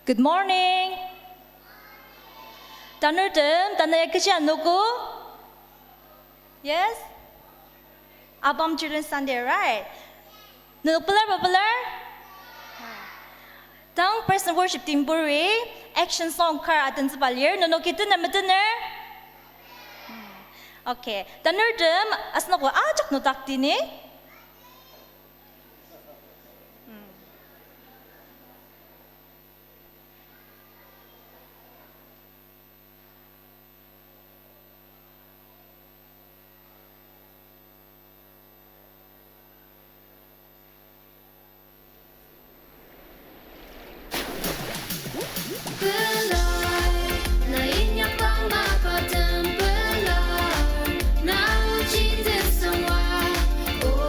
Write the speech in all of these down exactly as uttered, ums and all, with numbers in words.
Good morning. Tanurtem, tanü ya kechi anogo? Yes? Apam Children's Sunday, right? Nenok pelar ba pelar? Tang praise and worship team buri action song kar atentsüba lir, nenoki tener metener? Okay, tanurtem asenok o ajak nüdaktsü ni. Pelar, na inyak bang mapa tem pelar, na uchin tesangwa, o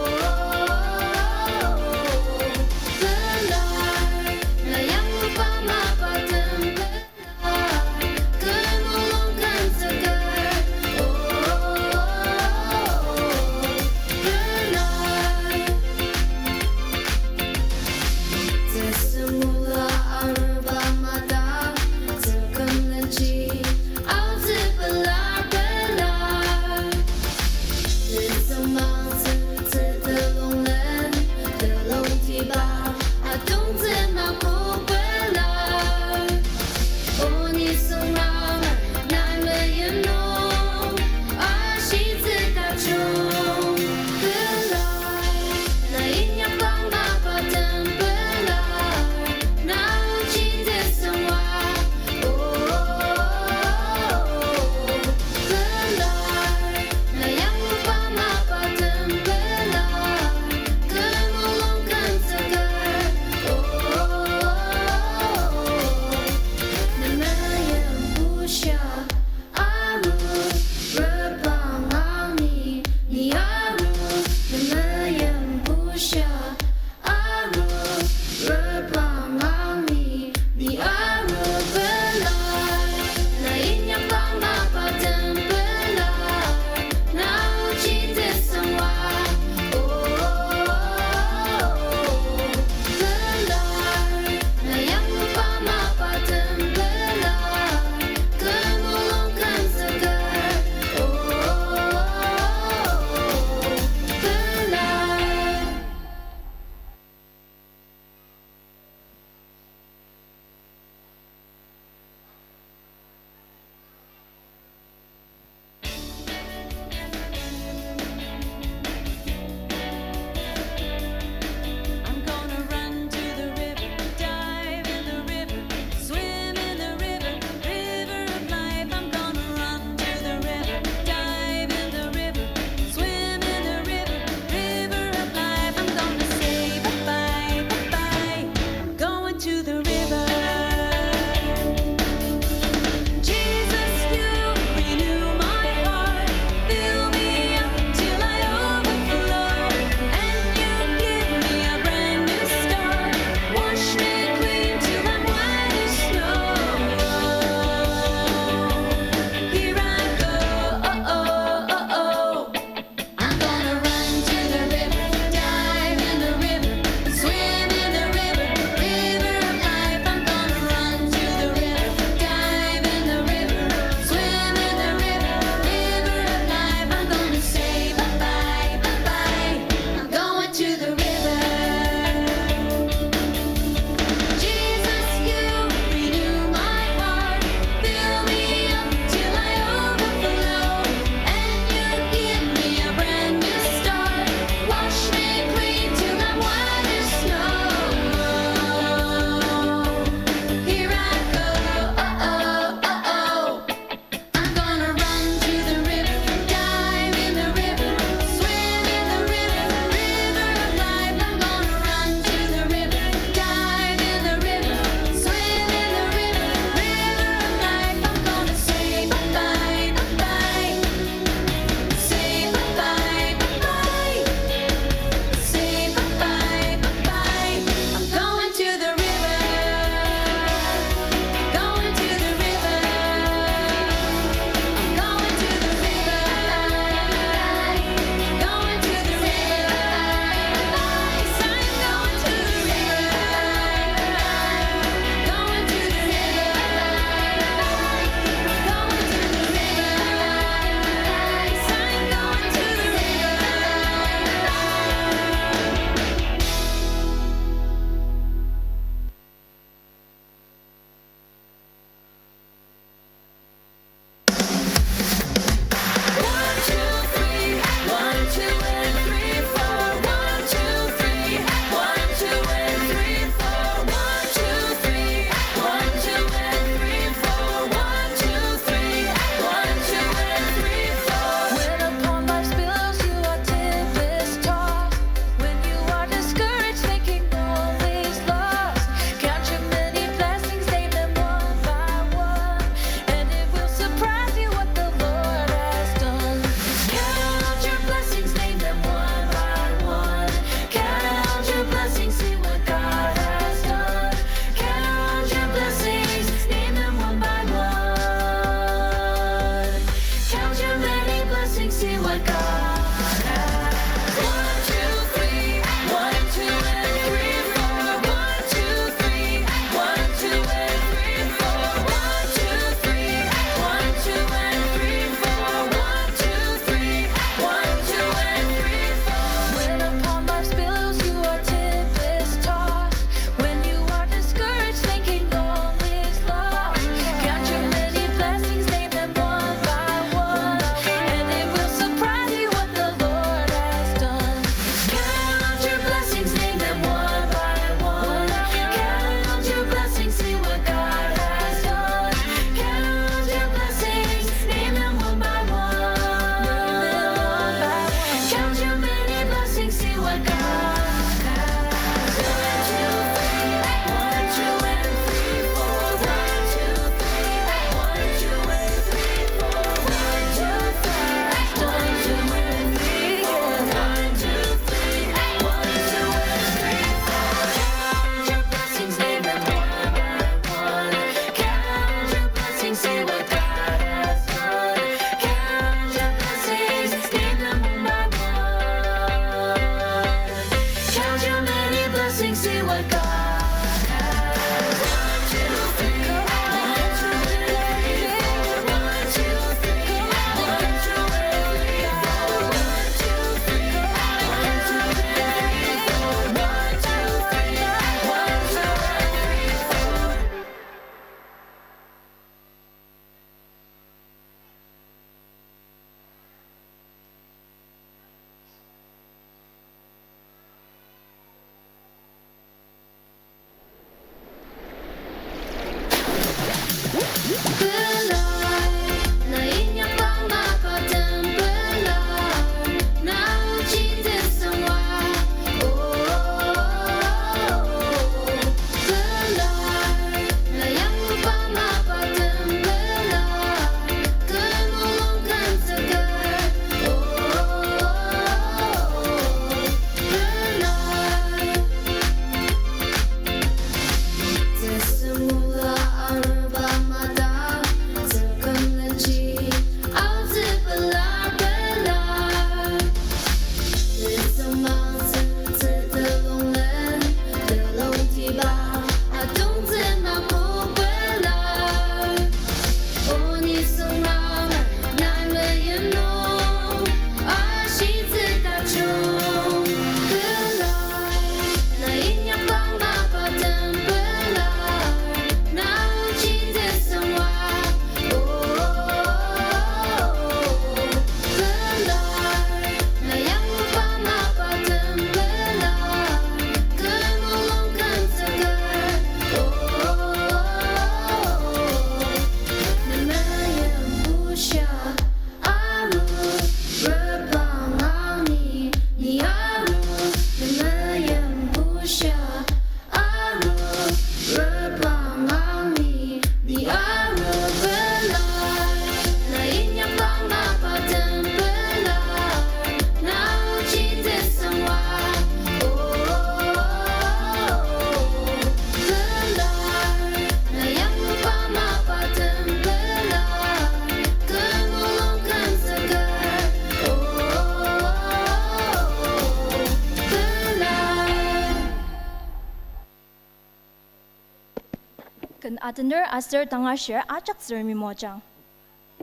Atener aser tangashir ajak Tsüngremi moajang.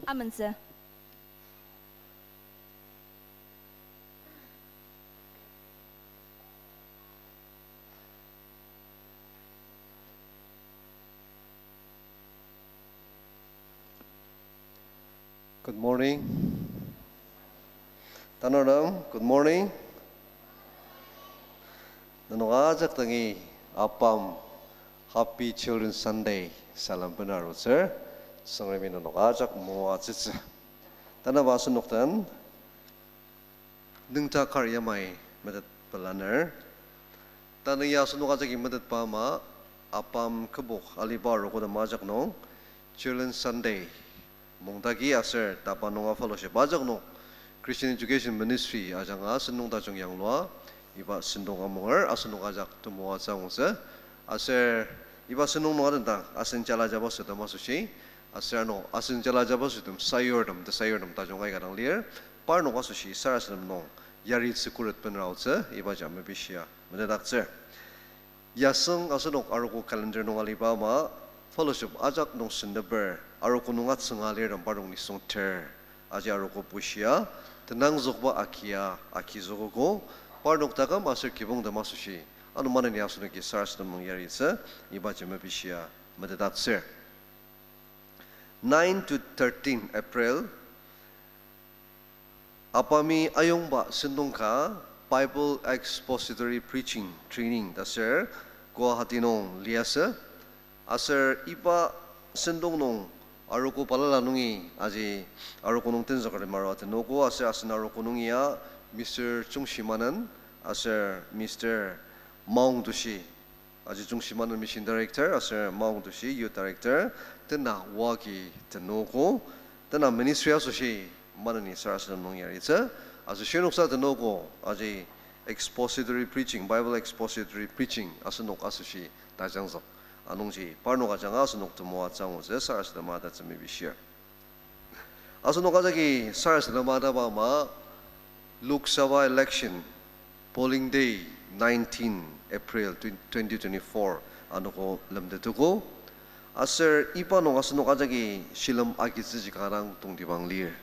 Amentsü. Good morning. Tanurtem, good morning. Nenok ajak dangi ABAM Happy Children's Sunday salem bena arutsür, Tsüngremi nenok ajak moatsütsü. Tanaba asenok den nüngdak kar yamai metet pelaner. Tanü ya asenok ajaki metetba ama, ABAM kübok aliba arogo tem ajak nung, Children's Sunday mungdagi aser tapa nunga fellowship ajak nung, Christian Education Ministry ajanga sentong tajung yanglua, iba sentong amunger asenok ajak temoatsü angutsü. Aser iba sentong nung atendang asen jala jabaso tem asoshi, aser ano asen jala jabaso tem sayur tem, tesayur tem tajung aika dang lir, parnok asoshi sarasadem nung yaritsü khuret benra aotsü, ibaji mepishia metetdaktsür. Yasüng asenok arogo calendar nung aliba ama, fellowship ajak nung senteper arogo nung atsünga lir tem parnok nisung ter, aji arogo bushia, tenangzükba akia, akizükogo, parnok taküm aser kibong tem asoshi, ano maneni asenoki sarasadem nung yaritsü, ibaji mepishia metetdaktsür. Nine to thirteen April, ABAMi ayongba sentong ka Bible Expository Preaching Training ta aser Guwahati nung liasü. Aser iba sentong nung arogo balala nungi aji arogo nung tenzüker marua tenogo aser asen arogo nungi ya Mister Chungshimanen aser Mister Maongtoshi, aji Chungshimanen Mission Director aser Maongtoshi Youth Director, tena oagi tenogo, tena ministry asoshi maneni sarasadem nung yaritsü, aser shinoksa tenogo, aji expository preaching, Bible expository preaching asenok asoshi tajangzük. Anungji parnok ajanga asenok temoatsü angutsü sarasadema tatsü mepishir. Asenok ajaki sarasadema taba ama, Lok Sabha election, polling day nineteen April twenty twenty-four anogo lemtetuko. Aser iba nung asenok ajaki shilem agitsüji kanga dang tongtibang lir.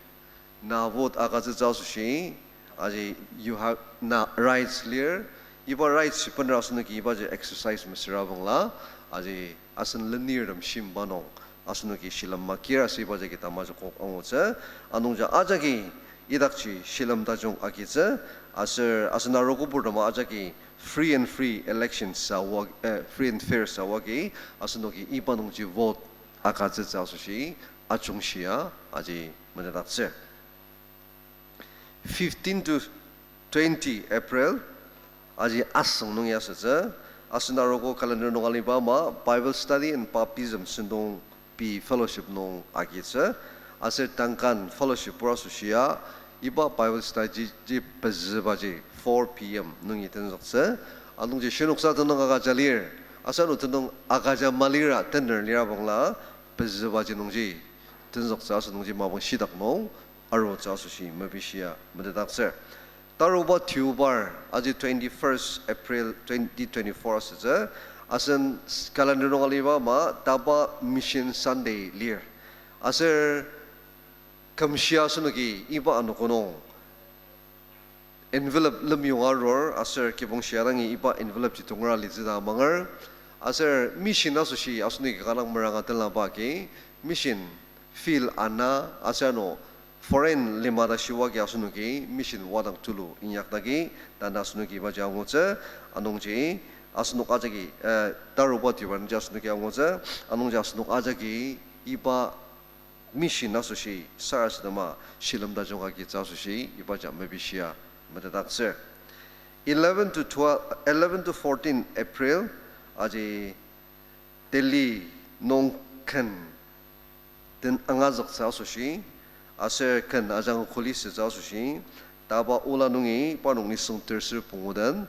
Na vote agütsütsü asoshi, aji you have, na rights lir. Iba rights benra asenoki ibaji exercise mesüra bangla, aji asen lenirtem shimba nung asenoki shilem makir aser iba jagi tamaji kok angutsü. Anungji ajaki idakji shilem tajung agitsü, aser asen arogo purtem ajaki free and free election sawa, eh, free and fair sawa agi, asenoki iba nungji vote agütsütsü asoshi ajungshia aji metetdaktsür. Fifteen to twenty April, aji asüng nung ya asütsü, asen arogo calendar nung aliba ama Bible study and baptism sentong pei fellowship nung agitsü, aser tangkan fellowship pur asoshia, iba Bible study ji pezübaji four P M nungi tenzüktsü, anungji shinoksa tenüng agüja lir, aser ano tenüng agüja malira tener lira bangla, pezübaji nungji tenzüktsü aser nungji mapang shidak nung arutsü asoshi mepishia metetdaktsür. Taruba Deobar, aji twenty-first April twenty twenty-four asütsü, asen calendar nung aliba ama taba Mission Sunday lir. Aser kümshia asenoki iba anogo nung envelope lemyonga arur, aser kibong shia dangi iba envelope ji tongra litsü ta amanger. Aser mission asoshi asenoki kanga dang meranga tenlaba agi, mission field ana, aser ano foreign lima ta shiba agi asenoki mission wadang tulu inyakdagi, tanü asenoki ibaji angutsü, anungji asenok ajaki, eh, taruba Deobar nungji asenoki angutsü, anungji asenok ajaki iba mission asoshi sarasadema shilem tajung agitsü asoshi ibaji mepishia metetdaktsür. Eleven to twelve, eleven to fourteen April, aji Delhi nung ken den angazüktsü asoshi, aser ken ajanga kuli sütsü asoshi, taba ola nungi parnok nisung terser pungu den,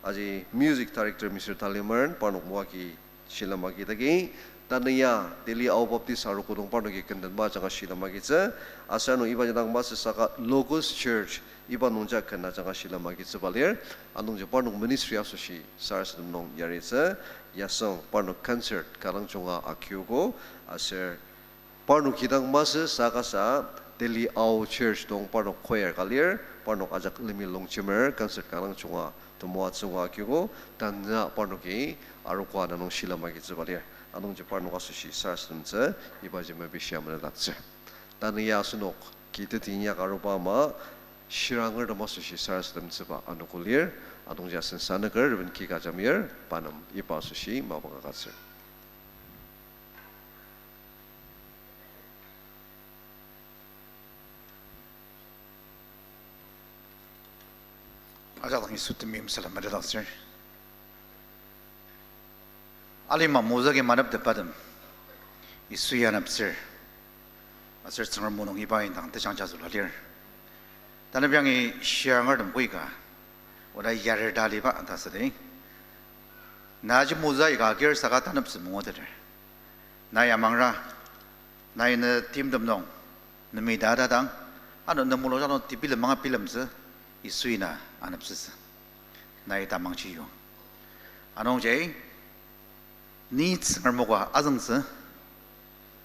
aji music director Mister Talimer parnok moagi shilem agidagi, tanü ya Delhi Ao Baptist arogo nung parnoki ken denba ajanga shilem agitsü, aser ano ibaji dang masü saka Logos Church Iba nungji ken ajanga shilem agitsüba lir, anungji parnok ministry asoshi sarasadem nung yaritsü, yasüng parnok concert kanga junga akiogo, aser parnok kidang masü saka sa, Delhi Ao Church nung parnok choir ka lir, parnok ajak limi longjemer concert kanga junga temoatsü ngua akiogo, tanü parnoki arogo ana nung shilem agitsüba lir. Anungji parnok asoshi sarasademtsü, ibaji mepishia menedaktsür. Tanü ya asenok ki teti inyak aruba ama, shirangertem asoshi sarasademtsüba anogo lir, anungji asen sanüker Reverend Kika Jamir, pa nem iba asoshi mapang agütsür. Ajak dang Yisu temeim salem metetdaktsür. Alima mozü agi maneptepatem Yisu ya aneptsür. Aser Tsüngrem o nung iba indang tejangja zülua lir. Tanü yangi shirangertem koika oda yarita aliba ta südi. Naji mozü aika agir saka taneptsü manguteter. Na yamangra, nai ne timtem nung, ne mida tadang, ano ne mulung jang nung tebilem manga bilemtsü, Yisui na aneptsütsü. Nai tamangji yong. Anungji, ni Tsüngrem o ka azüngtsü,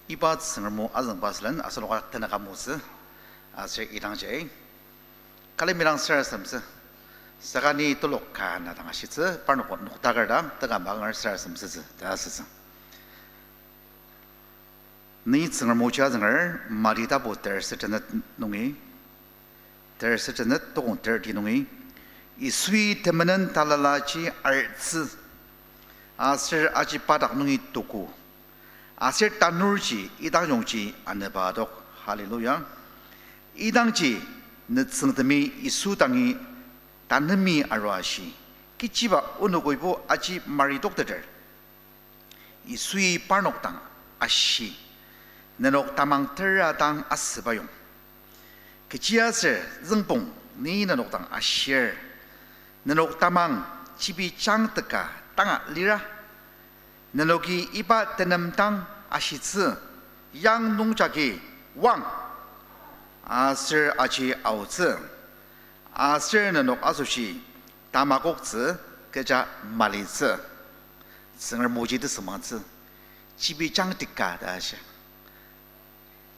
iba Tsüngrem o azüngba sülen asenoka tenük amutsü, aser idangji, kali midang sarasademtsü, saka ni telok ka na dang ashitsü, parnok noktaker dang, teka manger sarasademtsütsü, ta asütsü. Ni Tsüngrem oji azünger, Mati tapu ter setenet nungi, ter setenet tokong ter ti nungi, Yisui temenen talalaji artsü, aser aji pa dak nungi tuku, aser tanurji idang yongji aneba adok. Hallelujah. Idangji nütsüngtemi Yisu dangi tanemi arua ashi, kechiba onokoibo aji maritokteter. Yisui parnok dang ashi, nenok tamang tera dang asüba yong. Kechiaser züngpong ni nenok dang ashir, nenok tamang chibijang teka tanga lira. Nenoki iba tenem dang ashitsü, yang nungjagi wang, aser aji aotsü, aser nenok asoshi tamakoktsü kecha malitsü. Tsüngrem oji tesüngmangtsü, chibijang teka ta ashi.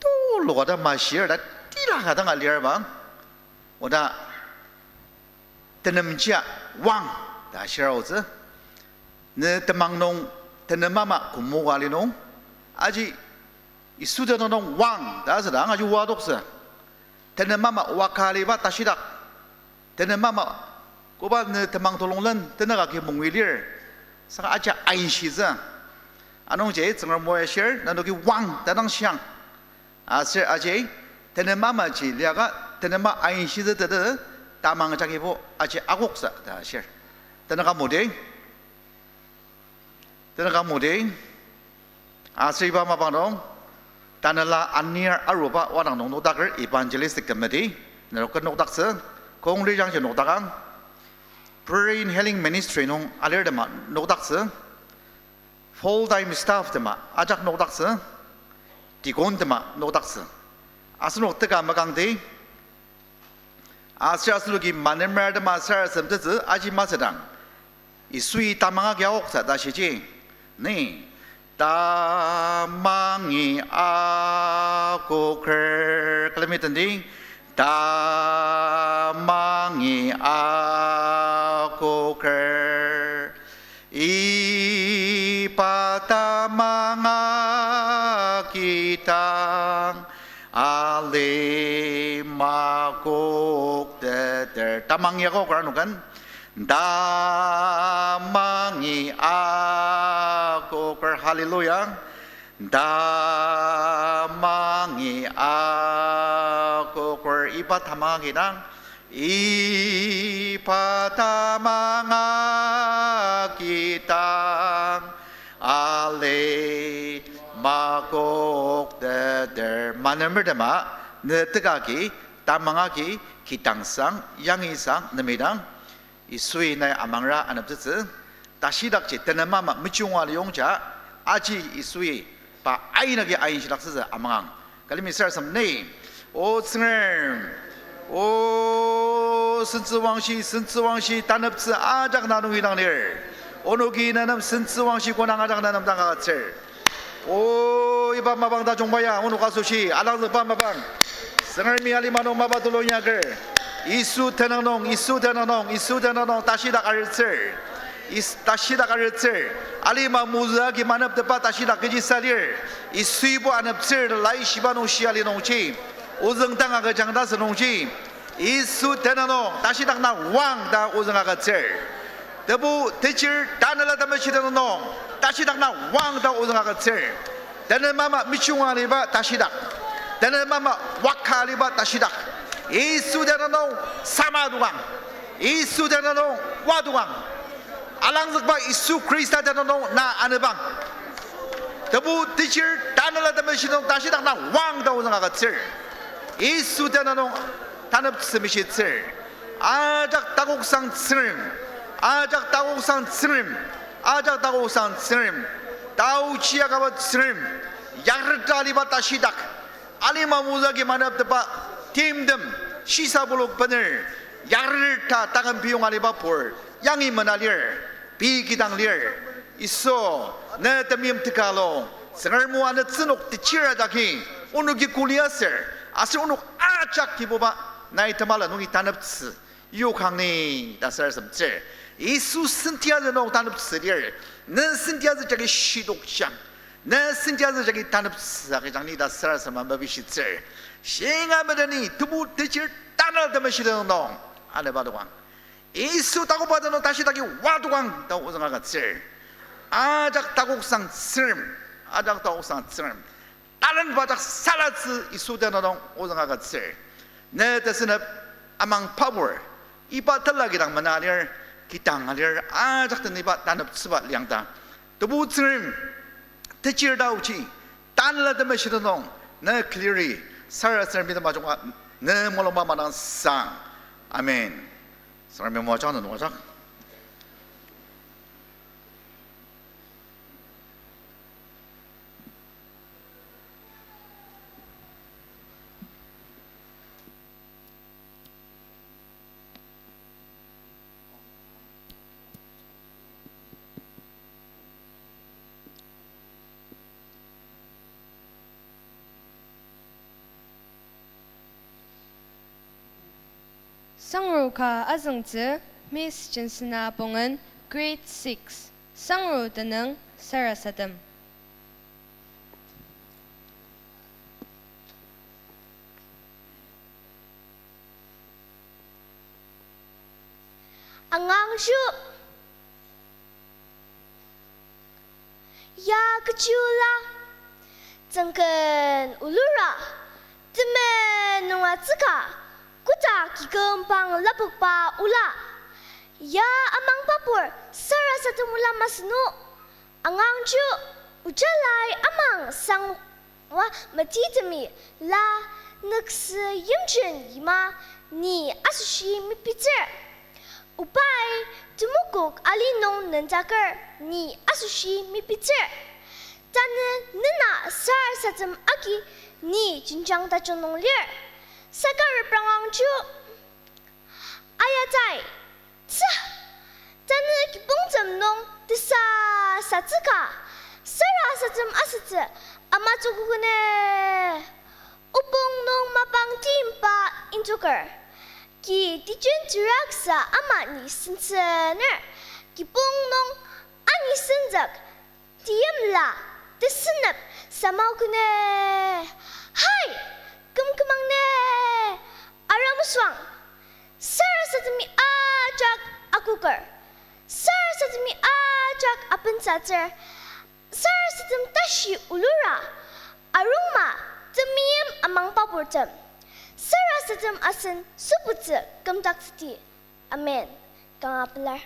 Tuluka ta mashir ta tila ka dang alir bang, oda tenemjia wang ta ashir aotsü. Ne temang nung tenem ama kümoka li nung, aji Yisu tenüng nung wang ta asüdang aji oa adoktsü. Tenem ama oa ka aliba tashidak, tenem ama koba ne temang tulonglen tenük agi mungwi lir, saka aji ainshitsü. Anungji Tsüngrem o ashir, nenoki wang ta dang shiang. Aser aji, tenem amaji liaka, tenema ainshitsü tete, tamang jagibo aji akoksa ta ashir. Tenük amudi, tenük amudi, aser iba mapang nung, tanela anir aruba wadang nung nokdaker evangelistic committee, nerok nokdaktsü, kongri jangji nokdakang, Prayer and Healing Ministry nung alirtema nokdaktsü, full time staff tema ajak nokdaktsü, deacon tema nokdaktsü. Asenok teka makangdi, aser asenoki manemer tema sarasademtsütsü aji masüdang, Yisui tamang agi akoksa ta shiji, ni, tamangi akoker, külemi tendi, tamangi akoker, iba tamang agi dang, ali makokteter. Tamangi akoker anoken, tamangi akoker, hallelujah. Tamangi akoker, iba tamang agi dang, iba tamang agi dang, ali makokteter. Manemer tema, ne teka agi, tamang agi, kidangsang, yangisang, nemidang, Yisui nai amangra aneptsütsü, tashidakji tenem ama mejunga liyongja, aji Yisui pa ain agi ainshidaktsütsü amangang. Külemi sarasadem ni, O Tsüngrem, O sentsüwangshi, sentsüwangshi, taneptsü ajak na nungi dang lir. Onoki na nem sentsüwangshi konang ajak na nem dang agütsür. O, iba mapang tajungba ya, onok asoshi, alangzükba mapang. Tsüngremi alima nung mapa tulu inyaker. Yisu tenüng nung, Yisu tenüng nung, Yisu tenüng nung, tashidak arütsür. Is-, tashidak arütsür. Alima mozü agi maneptepa tashidak kechisa lir. Yisui bo aneptsür, laishiba nung shia li nungji. Ozüng dang agüjang ta sü nungji. Yisu tenüng nung, tashidak na wang ta ozüng agütsür. Tebu, techir, tanela temeshi tenüng nung, tashidak na wang ta ozüng agütsür. Tenem ama michunga aliba tashidak. Tenem ama waka aliba tashidak. Yisu tenüng nung sama dokang. Yisu tenüng nung wa dokang. Alangzükba Yisu Khrista tenüng nung na anepang. Tebu, techir, tanela temeshi nung tashidak na wang ta ozüng agütsür. Yisu tenüng nung taneptsü mishitsür. Ajak takoksang Tsüngrem. Ajak takoksang Tsüngrem. Ajak takoksang Tsüngrem. Taochi akaba Tsüngrem. Yareta aliba tashidak. Alima mozü agi maneptepa timtem, shisa puluk bener, yareta taküm piyong aliba pur, yangi mena lir, pei kidang lir, Yisu, ne temeim tekalong, Tsüngrem o anü tsünok techir ajaki, onoki kuli aser, aser onok ajak Kibuba, nai temala nungi taneptsü yokang ni ta sarasademtsür. Yisu sentiazü nung taneptsü lir. Ne sentiazü jagi shidokjang. Ne sentiazü jagi taneptsü agüjang ni ta sarasadema mepishitsür. Shinga medeni tebu techir tanela temeshi tenüng nung anepba dokang. Yisu takoba tenüng nung tashidak agi wa dokang ta ozüng agütsür. Ajak takoksang Tsüngrem. Ajak takoksang Tsüngrem. Talenba ajak salatsü Yisu tenüng nung ozüng agütsür. Ne tesünep amang pabur, iba tela kidang mena lir, kidang alir, ajak den iba taneptsüba liang ta. Tebu Tsüngrem, techir taochi, tanela temeshi tenüng nung, ne cleary, sarasadem mitema junga, ne mulungba madang sang. Amen. Tsüngremi moajang nung ajak. Sangru ka azüngtsü, Miss Jensena Pongen, Grade six. Sangru tenüng sarasadem. Angangju. Ya kechi ola, tsüngken olura, temen nunga tsüka, kotak kikümpang lapokba ola. Ya amang pabur sarasadem ola masü no, angangju, ojalai amang sang wa metitemi la nüksü yimjin yima ni asoshi mepitsür. Obai temokok ali nung nendaker ni asoshi mepitsür. Tanü nena sarasadem agi ni jenjang tajung nung lir. Saka reprangangju. Ayatai, tsü, tanü kibongtem nung tesa satsüka, sarasadem asütsü, ama tsükokene. Obong nung mapang timba indoker, ki tejen teraksa ama ni sentsüner, kibong nung ani senzük, tiyimla, tesünep, samaokene. Hai, kümkümangne, aramswang, sarasademi ajak akoker, sarasademi ajak apensatsür, sarasadem tashi olura, arungma, temeim amang paburtem, sarasadem asen sübutsü kümdaktsüdi. Amen. Kanga pelar.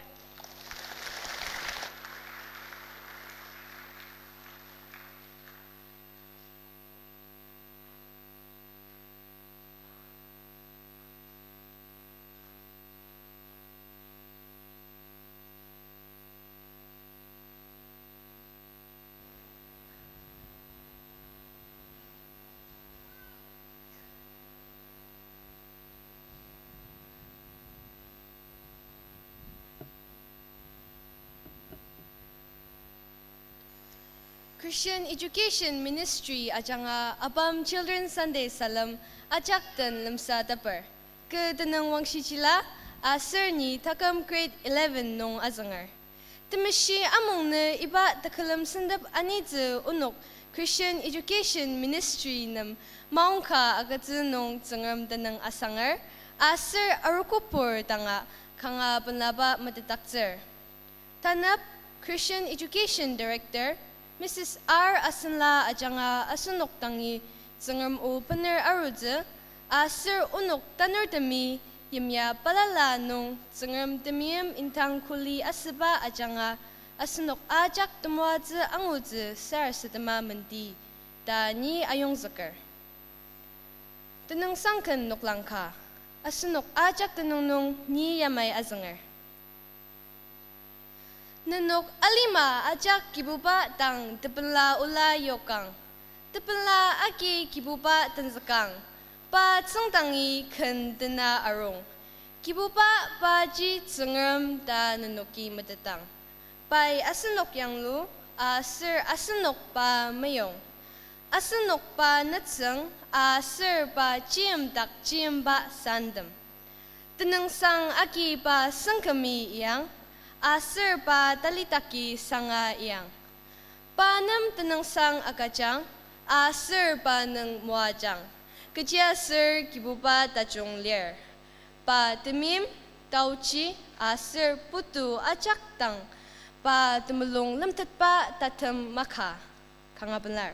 Christian Education Ministry ajanga ABAM Children's Sunday salem ajak den lemsateper. Kü tenüng wangshijila, aser ni taküm grade eleven nung azünger. Temeshi amungnü iba tekülem sentep anitsü onok Christian Education Ministry nem maongka agütsü nung Tsüngrem tenüng asanger, aser arogopur danga kanga penlaba metetdaktsür. Tanap Christian Education Director, Mrs R Asenla ajanga asenok dangi Tsüngrem o bener arutsü, aser onok tanurtemi yimya balala nung Tsüngrem temeim indang kuli asüba ajanga asenok ajak temoatsü angutsü sarasadema menti ta ni ayongzüker. Tenüngsang ken noklang ka, asenok ajak tenüng nung ni yamai azünger. Nenok alima ajak Kibuba dang tebenla ola yokang. Tebenla agi Kibuba tenzükang. Pa tsüngdangi ken tena arung. Kibuba paji Tsüngrem ta nenoki metetang. Pai asenok yanglu, aser asenok pa meyong. Asenok pa nütsüng, aser pa chiyimdak chiyimba santem. Tenüngsang agi pa sengkümi iang, aser pa talitaki sanga iang. Pa nem tenüngsang agüjang, aser pa nüng moajang. Kechiaser Kibuba tajung lir. Pa temeim, taochi, aser putu ajak dang, pa temulung lemtetba tatem maka. Kanga pelar.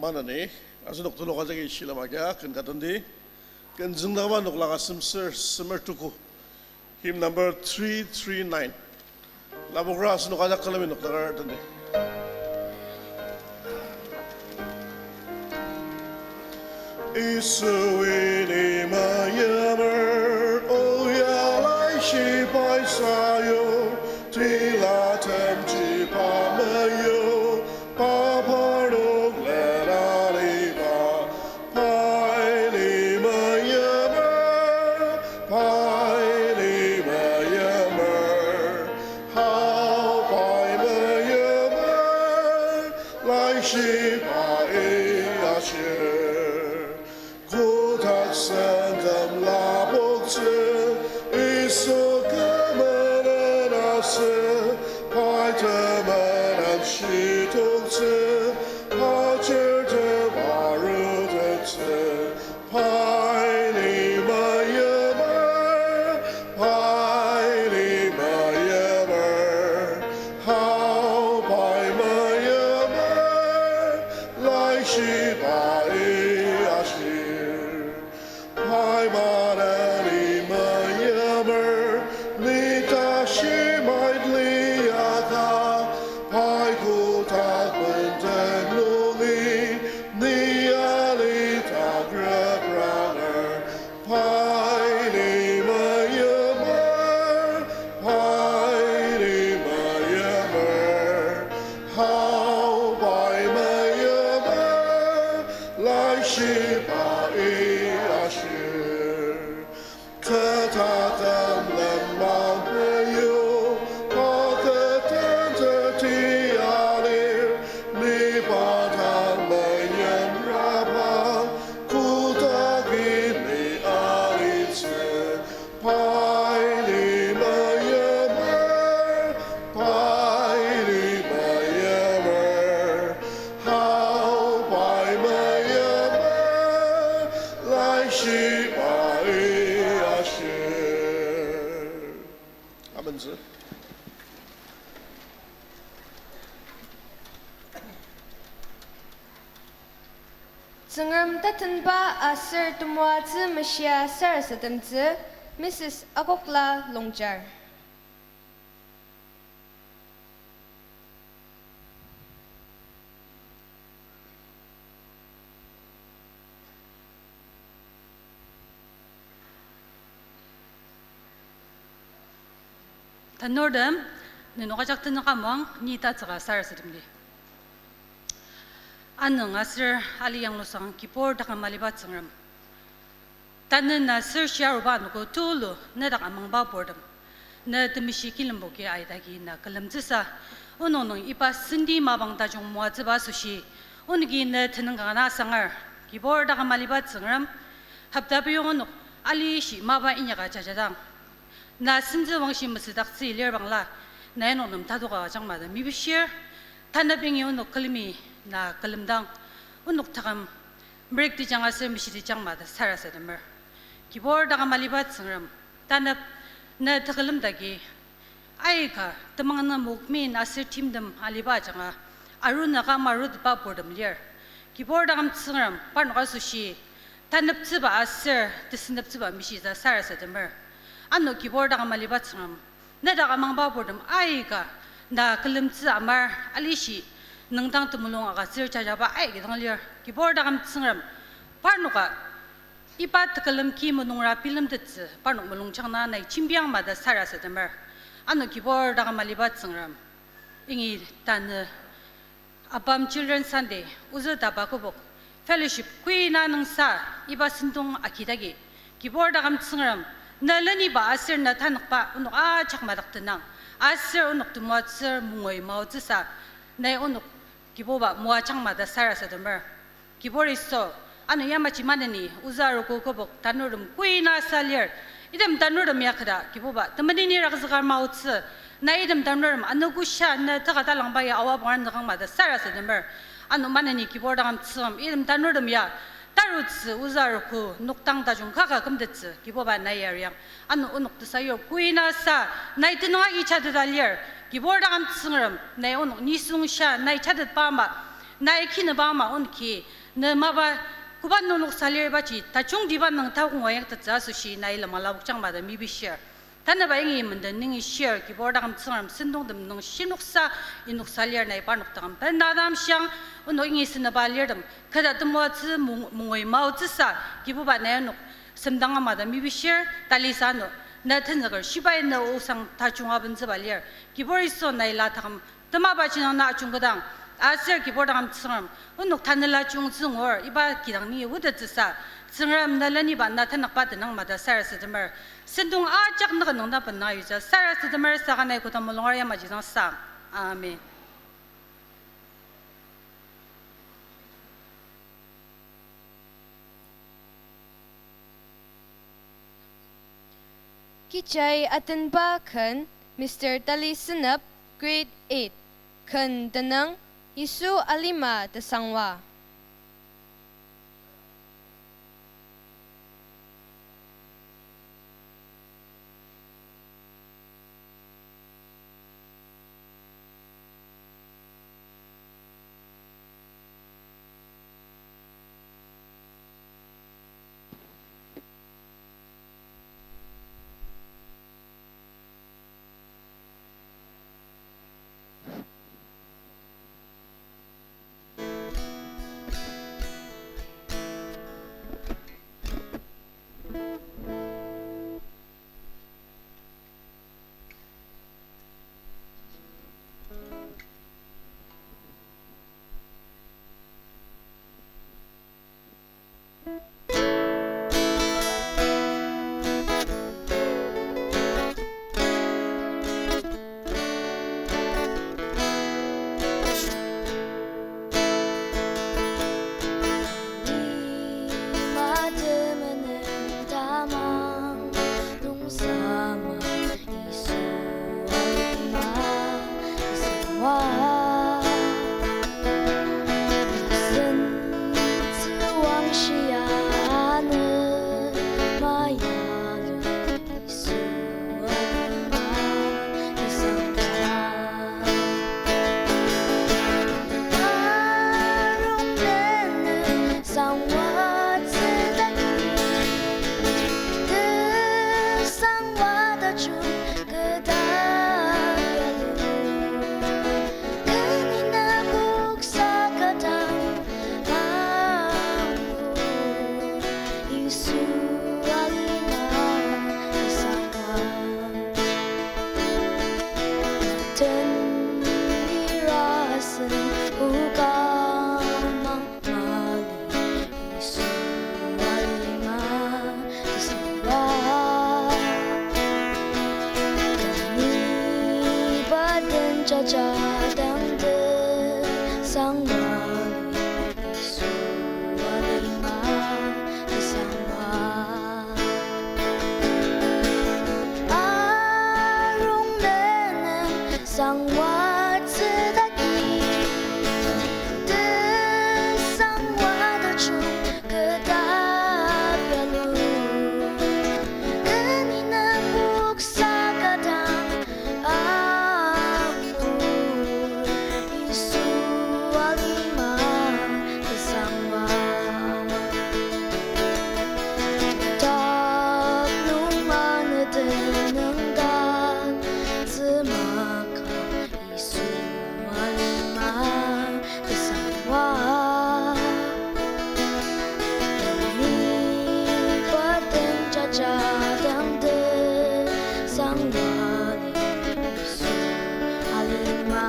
Maneni, asenok telok ajaki shilem agia ken ka tenti, ken züngdakba noklang asem ser semer tuku. Hymn number three three nine. Lapokra asenok ajak külemi nokdaker tenti. Yisui ni meyimer, oya laishibai sayu, tilatemji pa meyu, pa parnok lena liba, pai ni meyimer, pai ni meyimer, hao pai meyimer, laishibai ashir. Kotak sentong lapoktsü, Yisu kü menen asü, pai temenen shitoktsü, pa chirtem arutettsü, pai ni meyimer, pai ni meyimer, hao pai meyimer, laishibai ashir. Pai maneni meyimer, ni tashi mait liaka, pai kotak bendang nungi, ni alidak repranger, pai ni meyimer, pai ni meyimer, hao pai meyimer, laishibai ashir. Kü taküm lenmang peyu, pa kü tenteti alir, ni pa dang meimraba, kotak ini alitsü, pai ni meyimer, pai ni meyimer, hao pai meyimer, laishibai ashir. Amentsü. Tsüngrem tatenba aser temoatsü meshia sarasademtsü, Mrs Akokla Longchar. Tanurtem, nenok ajak tenük amang, ni tatsüka sarasademdi. Anüng aser ali yanglusang Kibur taküm aliba Tsüngrem. Tanü na sür shia aruba anogo tulu ne dak amangba purtem. Ne temeshi kilembo ki aidagi na külemtsüsa, onok nung iba senti mapang tajung moatsüba asoshi, onoki ne tenüng kanga asangar, Kibur taküm aliba Tsüngrem, hopta peyong onok ali shi mapa inyaka jajadang, na sentsü wangshi mesüdaktsü ilir bangla, na onok nem tadoka ajangma ta mepishir, tanü bengi onok külemi na külemdang, onok taküm merük tejang aser meshi tejang ma ta sarasademer. Kibur taküm aliba Tsüngrem, tanep na tekülem dagi, aika temang na mokmin aser timtem aliba ajanga, aru na ka marutetba purtem lir. Kibur taküm Tsüngrem, parnok asoshi, taneptsüba aser teseneptsüba meshitsü sarasademer. Ano Kibur taküm aliba Tsüngrem, ne dak amangba purtem aika na külemtsü amar alishi nüngdang temulung agütsür jajaba aika dang lir. Kibur taküm Tsüngrem, parnoka iba tekülem ki mulungra bilemtettsü, parnok mulungjang na nai jembiang ma ta sarasademer. Ano Kibur taküm aliba Tsüngrem, ingi tanü ABAM Children's Sunday, ozü taba kübok, fellowship, kui na nüngsa, iba sentong akidagi, Kibur taküm Tsüngrem, na leniba aser na tanükba onok ajak madak tenang, aser onok temoatsür mungui maotsüsa, nai onok Kibuba moajangma ta sarasademer. Kibur Yisu, ano yamaji maneni, ozü arogo kübok, tanurtem kui na sa lir, item tanurtem ya keda, Kibuba, temeneni rakzüka maotsü, na item tanurtem anogoshia na teka talangba ya aoa bangla nükangma ta sarasademer. Ano maneni Kibur taküm Tsüngrem, item tanurtem ya tarutsü ozü arogo nokdang tajung kaka kümtettsü, Kibuba nai yariang. Ano onok tesayur kui na sa, nai tenüng agi jateta lir, Kibur taküm Tsüngrem, nai onok nisung shia nai jatetba ama, nai kinüba ama onoki, ne mapa koba nunok sa lir ibaji tajungtiba nung takongwa yaktettsü asoshi nai lema lapokjangma ta mepishir. Tanüba ingi menden nungi shir, Kibur taküm Tsüngrem, sentongtem nung shinoksa inoksa lir nai parnok taküm bendadam shiang, onok ingi seneba lirtem keta temoatsü mung-, mungui maotsüsa, Kibuba nai onok semdang ama ta mepishir, talisa ano, na tenzüker shibai na osang tajung abentsüba lir, Kibur Yisu nai la taküm temaba jinang na ajungketang, aser Kibur taküm Tsüngrem, onok tanela jungtsü ngur, iba kidang ni otettsüsa, Tsüngrem na leniba na tanükba tenang ma ta sarasademer, sentong ajak nüka nung na bena yuja sarasademer saka nai kodang mulungra yamaji dang sang. Amen. Kijai atenba ken, Mister Tali Senep, Grade eight, ken tenüng, Yisu alima tesangwa. nüngdak tsümaka Yisu alima tesangwa. Temi paden jajadang tesangwa. Yisu alima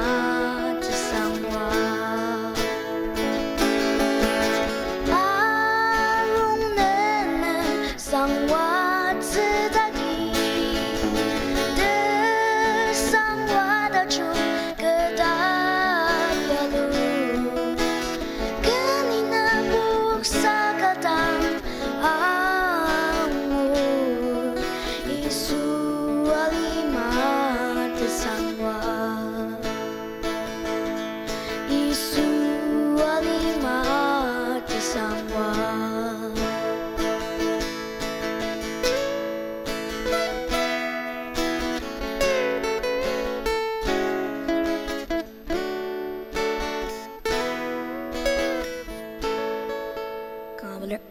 tesangwa. Arung nenen sangwa tsütaki, tesangwa tajung keta yalu. Keni na puksa ka dang angur, Yisu alima tesangwa. Yisu alima tesangwa. Kanga bener.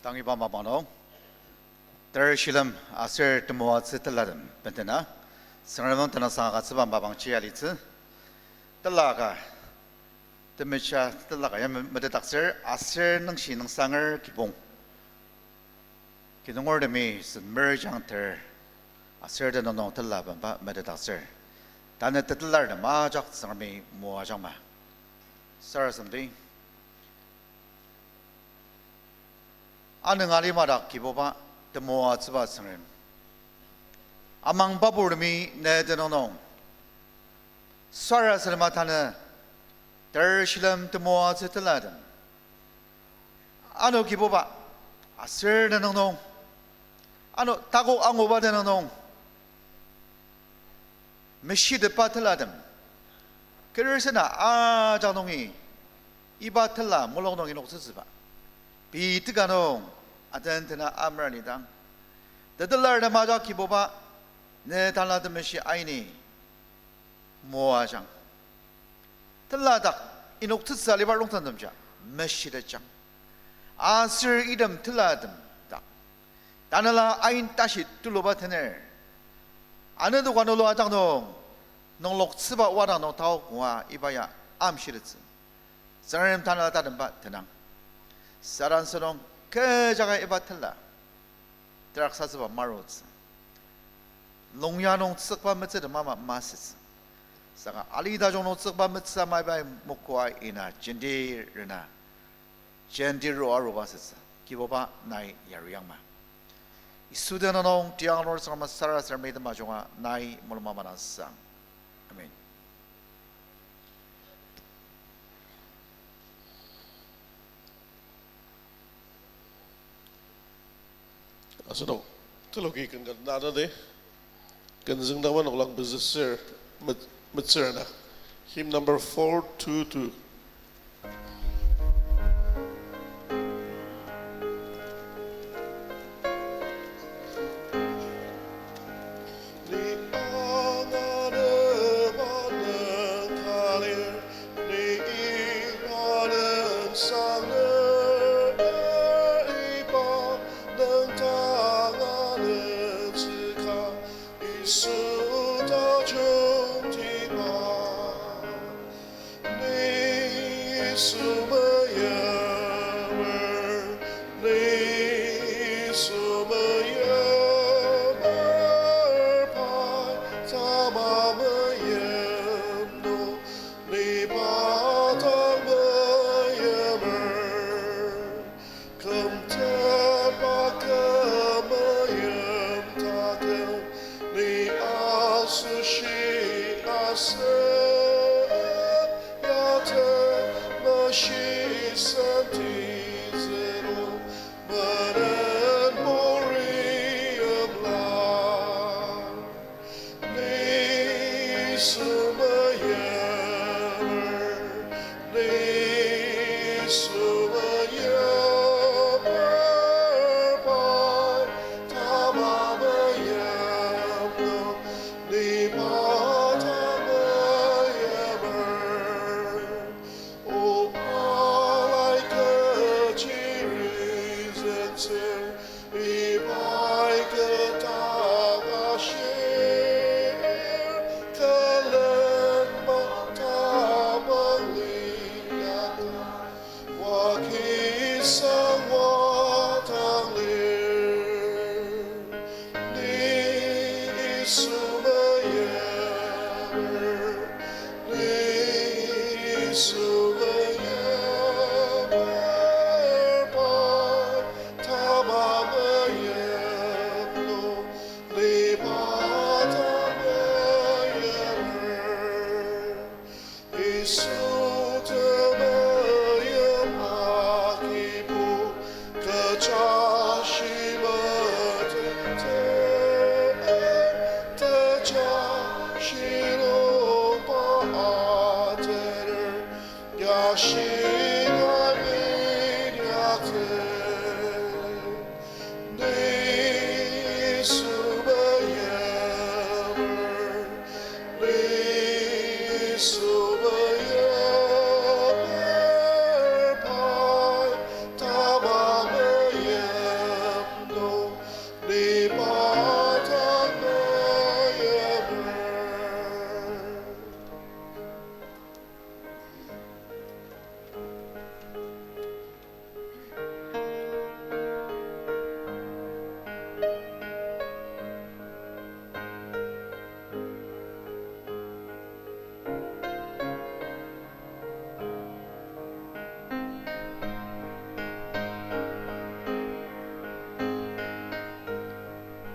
Tang iba mapang nung, ter shilem aser temoatsü telatem bendena, Tsüngrem nung tenüngsang agütsüba mapangji alitsü, tela ka, temeshi tela ka ya me-, metetdaktsür, aser nüngshi nüngsanger kibong. Kinungortemi Saint Mary jang ter, aser tenüng nung tela benba metetdaktsür. Tanü tetelartem ajak Tsüngremi moajangma. Sarasademdi. Anüng alima dak Kibuba temoatsüba Tsüngrem. Amangba purtemi ne tenüng nung sarasadema tanü ter shilem temoatsü telatem. Ano Kibuba, aser tenüng nung, ano takok anguba tenüng nung, meshitetba telatem, keresena ajak nungi, iba tela mulung nung inoktsütsüba, pei teka nung, aten tena amer alidang, tetelartem ajak Kibuba, ne Tanela Temeshi aini moajang. Teladak inoktsütsü aliba rongtangtemja meshitetjang. Aser item telatem dak Tanela ain tashi tuluba tener, anogo anogo ajak nung, nungloktsüba wadang nung taok ngua iba ya amshitettsü. Tsüngrem Tanela tatemba tenang. Satan sentong kecha ka iba tela teraksatsüba marutsü. Longya nung tsükba metsütem ama masütsü. Saka ali tajung nung tsükba metsü ama iba mokoa ina jenti rena, jenti ro aruba asütsü. Kibuba nai yariangma. Yisu tenüng nung tiang nor Tsüngrem sarasademi temajunga nai mulung ama dang sang. Amen. Asenok teloki ken ka na ta di, ken züngdangba noklang pezü ser, met-, metsür ana. Hymn number four two two. Ni anganeba nüngka lir, ni iba nüngsang lir, iba nüngdang anütsüka, Yisu tajungtiba. Ni Yisu meyipner, ni Yisu meyipner, pai tama meyipner, ni pa dang meyipner. Kümtetba kü meyim taküm, ni asoshi aser, ya temeshi senti zülu, menen puri yimla. Ni Yisu meyipner, ni Yisu meyipner, pai tama meyipner.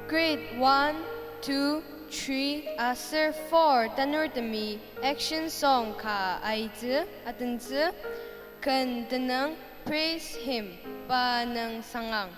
Grade one, two, three aser four tanurtemi action song ka aitsü, atentsü. Ken tenüng, praise him, pa nüng sangang.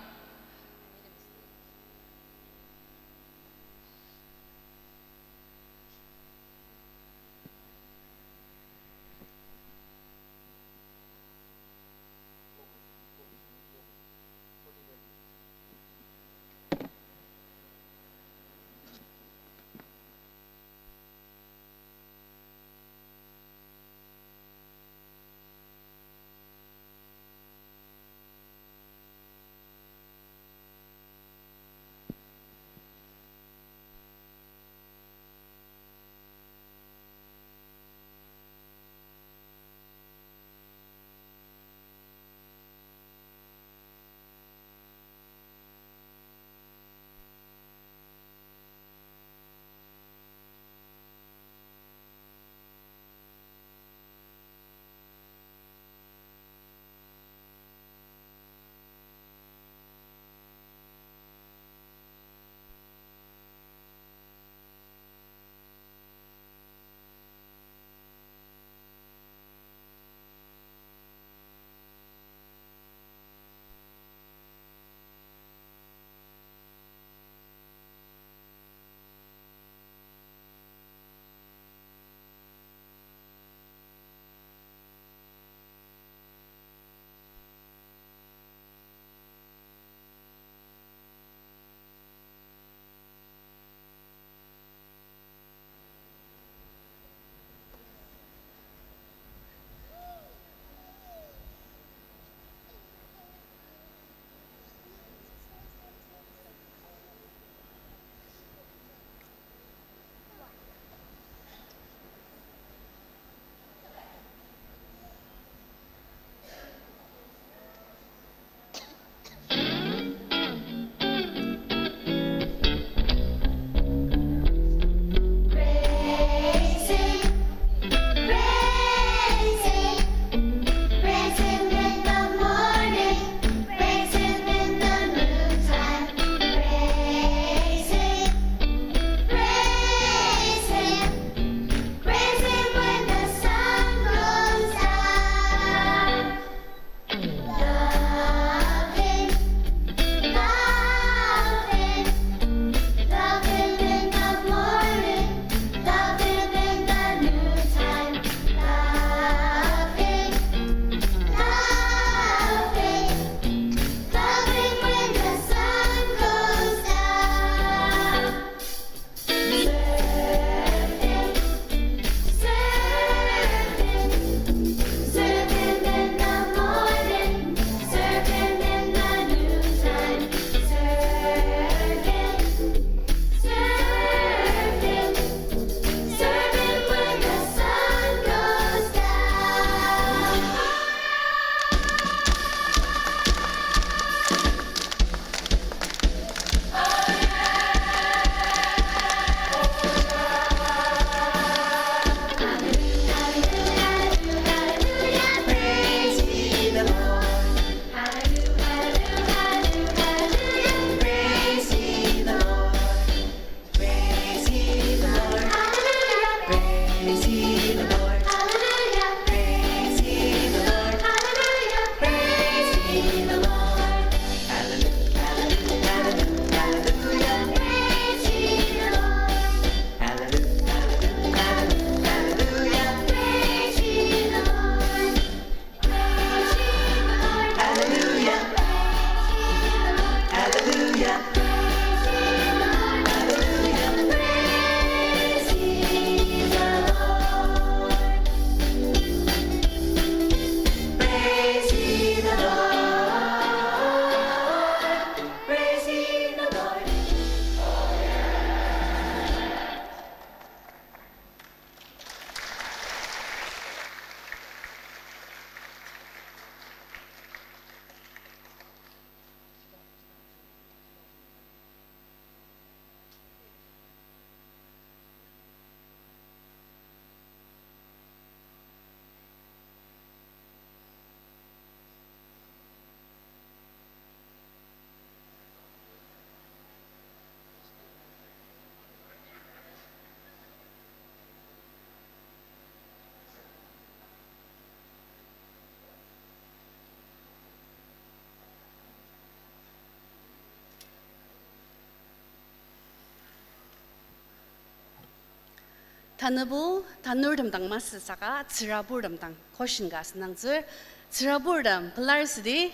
Tanübo tanurtem dang masü saka tsüraburtem dang caution ka asüngdangtsür. Tsüraburtem pelar südi?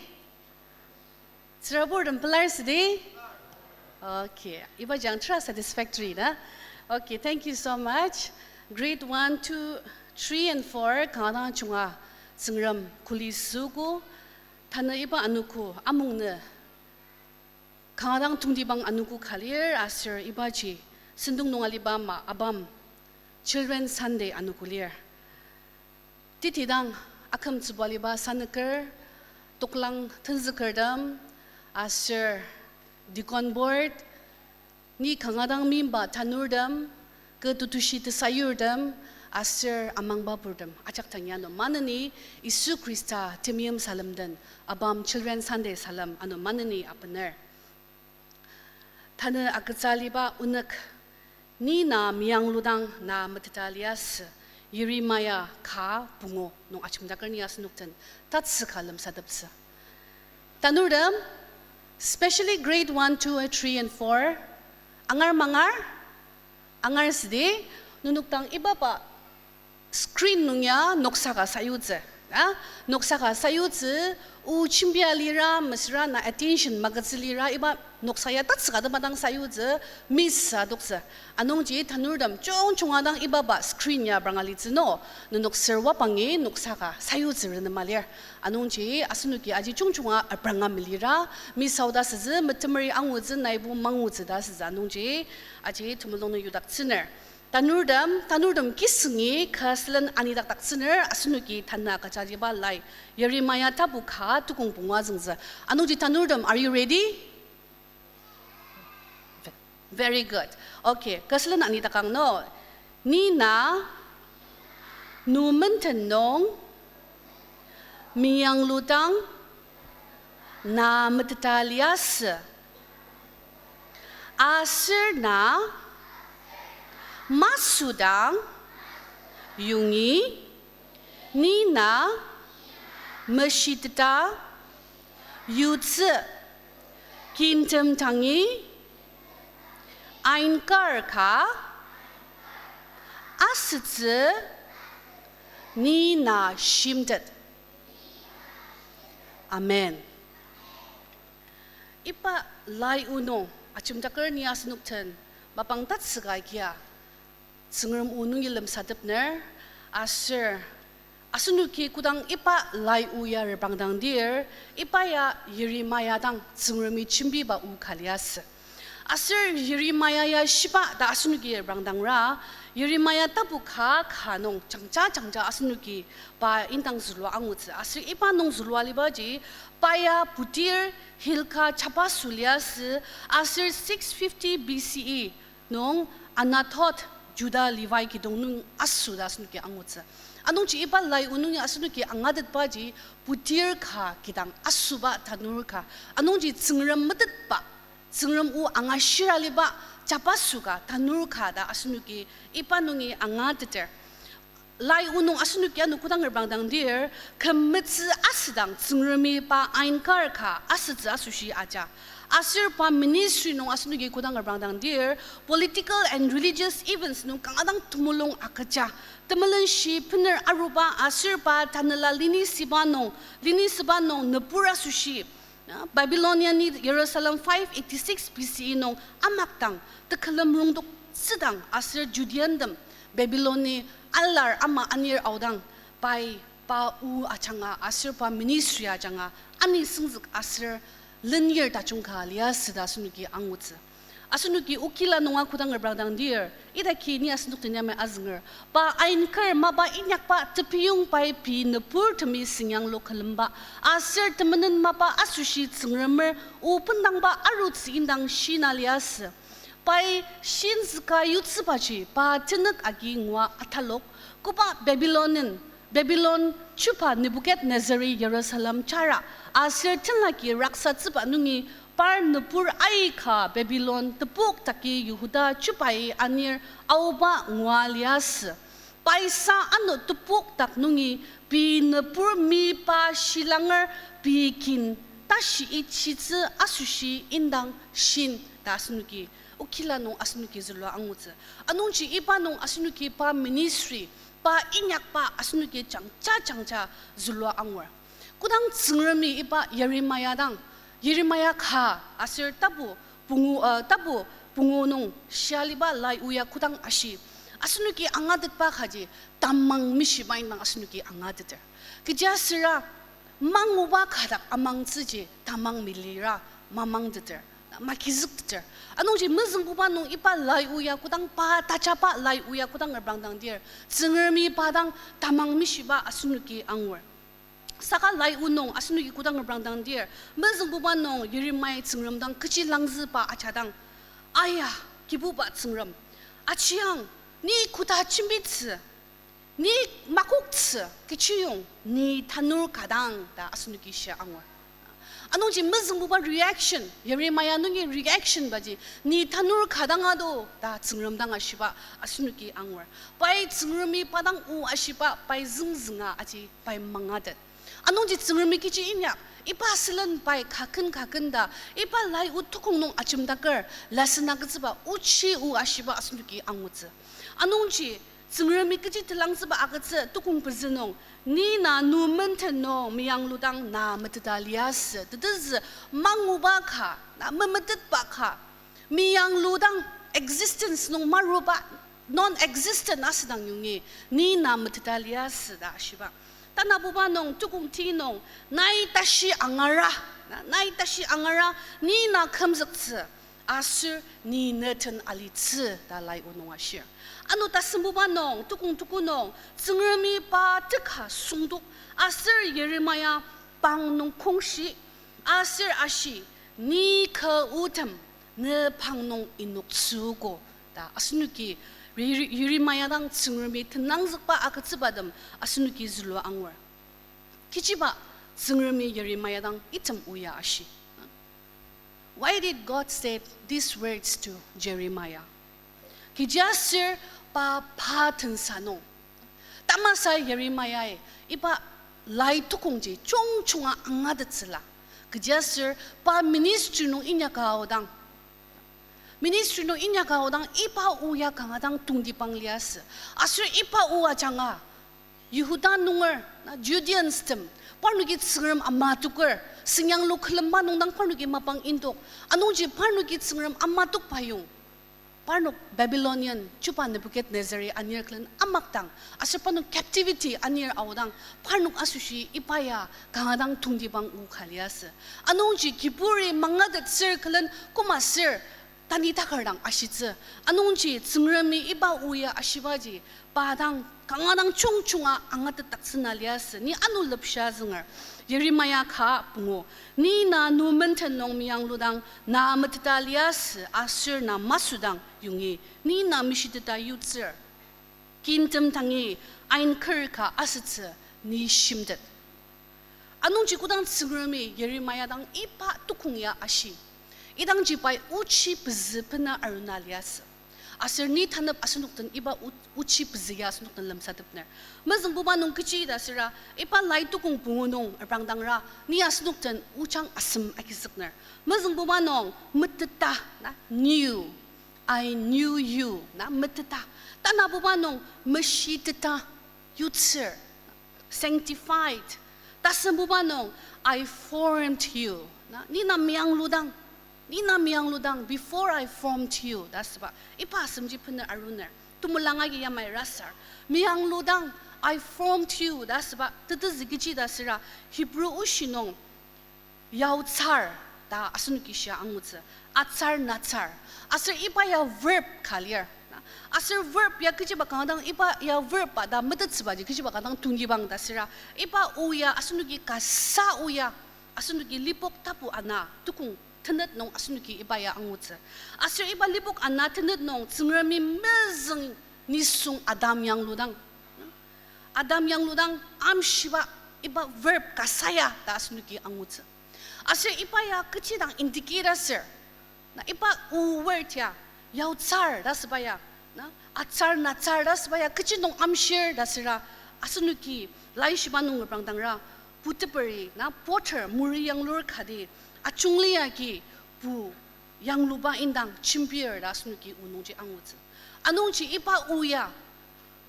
Tsüraburtem pelar südi? Okay, iba jang tera satisfactory na. Okay, thank you so much. Grade one, two, three and four kanga dang junga Tsüngrem kuli süogo. Tanü iba anogo amung nü kanga dang tongtibang anogo ka lir aser ibaji sentong nung aliba ama ABAM Children Sunday anogo lir. Tetidang akümtsüba aliba sanüker, toklang tenzükertem, aser deacon board, ni kanga dang meimba tanurtem, kü tetushi tesayurtem, aser amangba purtem ajak dangi ano maneni Yisu Khrista temeim salem den ABAM Children Sunday salem ano maneni apener. Tanü agütsü aliba onük, ni na meyangludang na meteta liasü, Yeremia ka pungu nung ajemdaker ni asenok den tatsüka lemsateptsü. Tanurtem, especially grade one, two, three and four, angar mangar? Angar südi, nenok dang ibaba screen nung ya noksa ka sayutsü. A, noksa ka sayutsü, o jembia lira, mesüra na attention magütsü lira, iba noksa ya tatsüka tema dang sayutsü, miss adoktsü. Anungji tanurtem jungjunga dang ibaba screen ya apranga litsü no, nenok serwa bangi noksa ka sayutsü renema lir. Anungji asenoki aji jungjunga apranga melira, miss aoda sütsü, metemeri angutsü, naibo mangutsü ta sütsü. Anungji aji temulung nung yudaktsüner. Tanurtem, tanurtem kisengi kü sülen anidakdaktsüner, asenoki tanü agüja aliba lai Yeremia tapu ka tukong pungu azüngtsü. Anungji tanurtem, are you ready? Very good. Okay, kü sülen anidakang no. Ni na nu menden nung meyangludang na meteta liasü, aser na masüdang yongi ni na meshiteta yutsü, kintem tangi ainkar ka asütsü ni na shimtet. Amen. Iba lai o nung ajemdaker ni asenok den mapang tatsüka kia Tsüngrem o nungi lemsatepner, aser asenoki kodang iba lai o ya reprangdangdir, iba ya Yeremia dang Tsüngremi jembiba o ka liasü. Aser Yeremia ya shiba ta asenoki reprangdangra, Yeremia tapu ka ka nung jangja jangja asenoki pa indang zülua angutsü. Aser iba nung zülua alibaji, pa ya putir Hilkia jabaso liasü, aser six fifty B C E nung Anatot, Juda, Levi kidong nung asü ta asenoki angutsü. Anungji iba lai o nungi asenoki angatetbaji putir ka kidang asüba tanur ka. Anungji Tsüngrem metetba, Tsüngrem o angashira liba jabaso ka tanur ka ta asenoki iba nungi angateter. Lai o nung asenoki ano kodang reprangdangdir, kümetsü asüdang Tsüngremi pa ainkar ka asütsü asoshi aja. Aser pa ministry nung asenoki kodang reprangdangdir, political and religious events nung kanga dang temulung agüja. Temelenshi bener aruba aser pa tanela lenisiba nung, lenisüba nung nübur asoshi, na, Babyloniani Jerusalem five eighty-six B C E nung amakdang tekülem rongdoktsüdang aser Judeantem Babyloni alar ama anir aodang, pai pa o ajanga aser pa ministry ajanga ani süngzük aser lenyir tajung ka liasü ta asenoki angutsü. Asenoki Okila nunga kodang reprangdangdir, idaki ni asenok tenyamai azünger, pa ainkar mapa inyakba tepiyong pai pei nüburtemi singyanglu külemba, aser temenen mapa asoshi Tsüngremer o bendangba arutsü indang shina liasü. Pai shinzüka yutsübaji pa tenük agi ngua atalok, koba Babylonen, Babylon chuba Nebukadnezari Jerusalem chara, aser tenlaki raksatsüba nungi par nübur aika Babylon tepok taki Yihuda chubai anir aoba ngua liasü. Paisa ano tepok dak nungi pei nübur meyipa shilanger pei kin tashi-i shitsü asoshi indang shin ta asenoki okila nung asenoki zülua angutsü. Anungji iba nung asenoki pa ministry, pa inyakba asenoki jangja jangja zülua angur. Kodang Tsüngremi iba Yeremia dang, Yeremia ka aser tapu pungu, uh, tapu pungu nung shia aliba lai o ya kodang ashi, asenoki angatetba kaji tamang mishiba indang asenoki angateter. Kechiasüra manguba ka dak amangtsüji tamang milira mamangteter, makizükteter. Anungji mezüngbuba nung iba lai o ya kodang pa tajaba lai o ya kodang reprangdang dir, Tsüngremi pa dang tamang mishiba asenoki angur. Saka lai o nung asenoki kodang reprangdang dir, mezüngbuba nung Yeremia Tsüngrem dang kechi langzüba ajadang, Aya, Kibuba Tsüngrem, achiang, ni koda jembitsü, ni makoktsü, kechiyong ni tanur ka dang ta asenoki shia angur. Anungji mezüngbuba reaction, Yeremia nungi reaction baji, ni tanur ka dang ado ta Tsüngrem dang ashiba asenoki angur. Pai Tsüngremi pa dang o ashiba pai züngzünga aji pai mangatet. Anungji Tsüngremi kechi inyak, iba sülen pai kaken kaken ta, iba lai o tukong nung ajemdaker lesson agütsüba ochi o ashiba asenoki angutsü. Anungji Tsüngremi kechi telangzüba agütsü tukong pezü nung, ni na nu menden nung meyangludang na meteta liasü, tetezü manguba ka, na memetetba ka, meyangludang existence nung maruba, non-existent asüdang yongi, ni na meteta liasü ta ashiba. Tanabuba nung tukong ti nung, nai tashi angara, na, nai tashi angara, ni na kümzüktsü, aser ni neten alitsü ta lai o nung ashir. Ano tasembuba nung, tukong tuku nung, Tsüngremi pa teka süngdok, aser Yeremia pang nung kongshi, aser ashi, ni kü otem, ne pang nung inoktsüogo ta asenoki Yere-, Yeremia dang Tsüngremi tenangzükba agütsübatem asenoki zülua angur. Kechiba Tsüngremi Yeremia dang item o ya ashi? Why did God say these words to Jeremiah? Kechiaser pa pa tensa nung, tamasa Yeremia-i iba lai tukongji jungjunga angatettsüla. Kechiaser pa ministry nung inyaka aodang, ministry nung inyaka aodang iba o ya kanga dang tongtibang liasü. Aser iba o ajanga Yihuda nunger, na, Judeans tem, parnoki Tsüngrem amatoker, singyanglu külemba nungdang parnoki mapang indok, anungji parnoki Tsüngrem amatokba yong, parnok Babylonian chuba Nebuchadnezzar-i anir külen amakdang, aser parnok captivity anir aodang, parnok asoshi iba ya kanga dang tongtibang o ka liasü. Anungji kiburi mangatettsür külen koma ser tani takar dang ashitsü. Anungji Tsüngremi iba o ya ashibaji pa dang kanga dang jungjunga angatetdaktsüna liasü. Ni ano lepsha zünger, Yeremia ka pungu, ni na nu menden nung meyangludang na meteta liasü aser na masüdang yongi, ni na mishiteta yutsür. Kintem tangi ain ker ka asütsü ni shimtet. Anungji kodang Tsüngremi Yeremia dang iba tukong ya ashi, idangji pai ochi pezü bena aruna liasü. Aser ni tanep asenok den iba o-, ochi pezü ya asenok den lemsatepner. Mezüngbuba nung kechi ta süra, iba lai tukong pungu nung reprangdangra, ni asenok den ojang asem agizükner. Mezüngbuba nung meteta, na, knew, I knew you, na, meteta. Tanabuba nung meshiteta, yutsür, sanctified. Tasembuba nung, I formed you, na, ni na meyangludang, ni na meyangludang, before I formed you ta asüba, iba asemji bener aruner. Temelang agi yamai rasar, meyangludang, I formed you ta asüba tetezü kechi ta süra, Hebrew oshi nung yaotsar ta asenoki shia angutsü, atsar natsar. Aser iba ya verb ka lir, na. Aser verb ya kechiba kanga dang iba ya verb a ta metettsübaji kechiba kanga dang tongtibang ta süra, iba o ya asenoki kasa o ya, asenoki Lipok tapu ana tukong tenet nung asenoki iba ya angutsü. Aser iba Lipok ana tenet nung Tsüngremi mezüng nisung Adam yangludang, Adam yangludang amshiba iba verb kasa ya ta asenoki angutsü. Aser iba ya kechi dang indicate asür, na, iba o word ya, yaotsar ta asüba ya, na, atsar natsar ta asüba ya kechi nung amshir ta süra, asenoki laishiba nung reprangdangra, puteperi, na, potter, muri yanglur kati, ajungli agi pu yangluba indang jembir ta asenoki o nungji angutsü. Anungji iba o ya,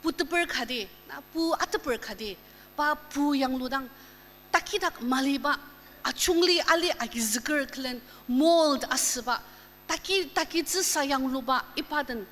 pu teper kati, na pu ateper kati, pa pu yangludang, takidak maliba, ajungli ali agizüker külen mold asüba, taki, takitsüsa yangluba, iba den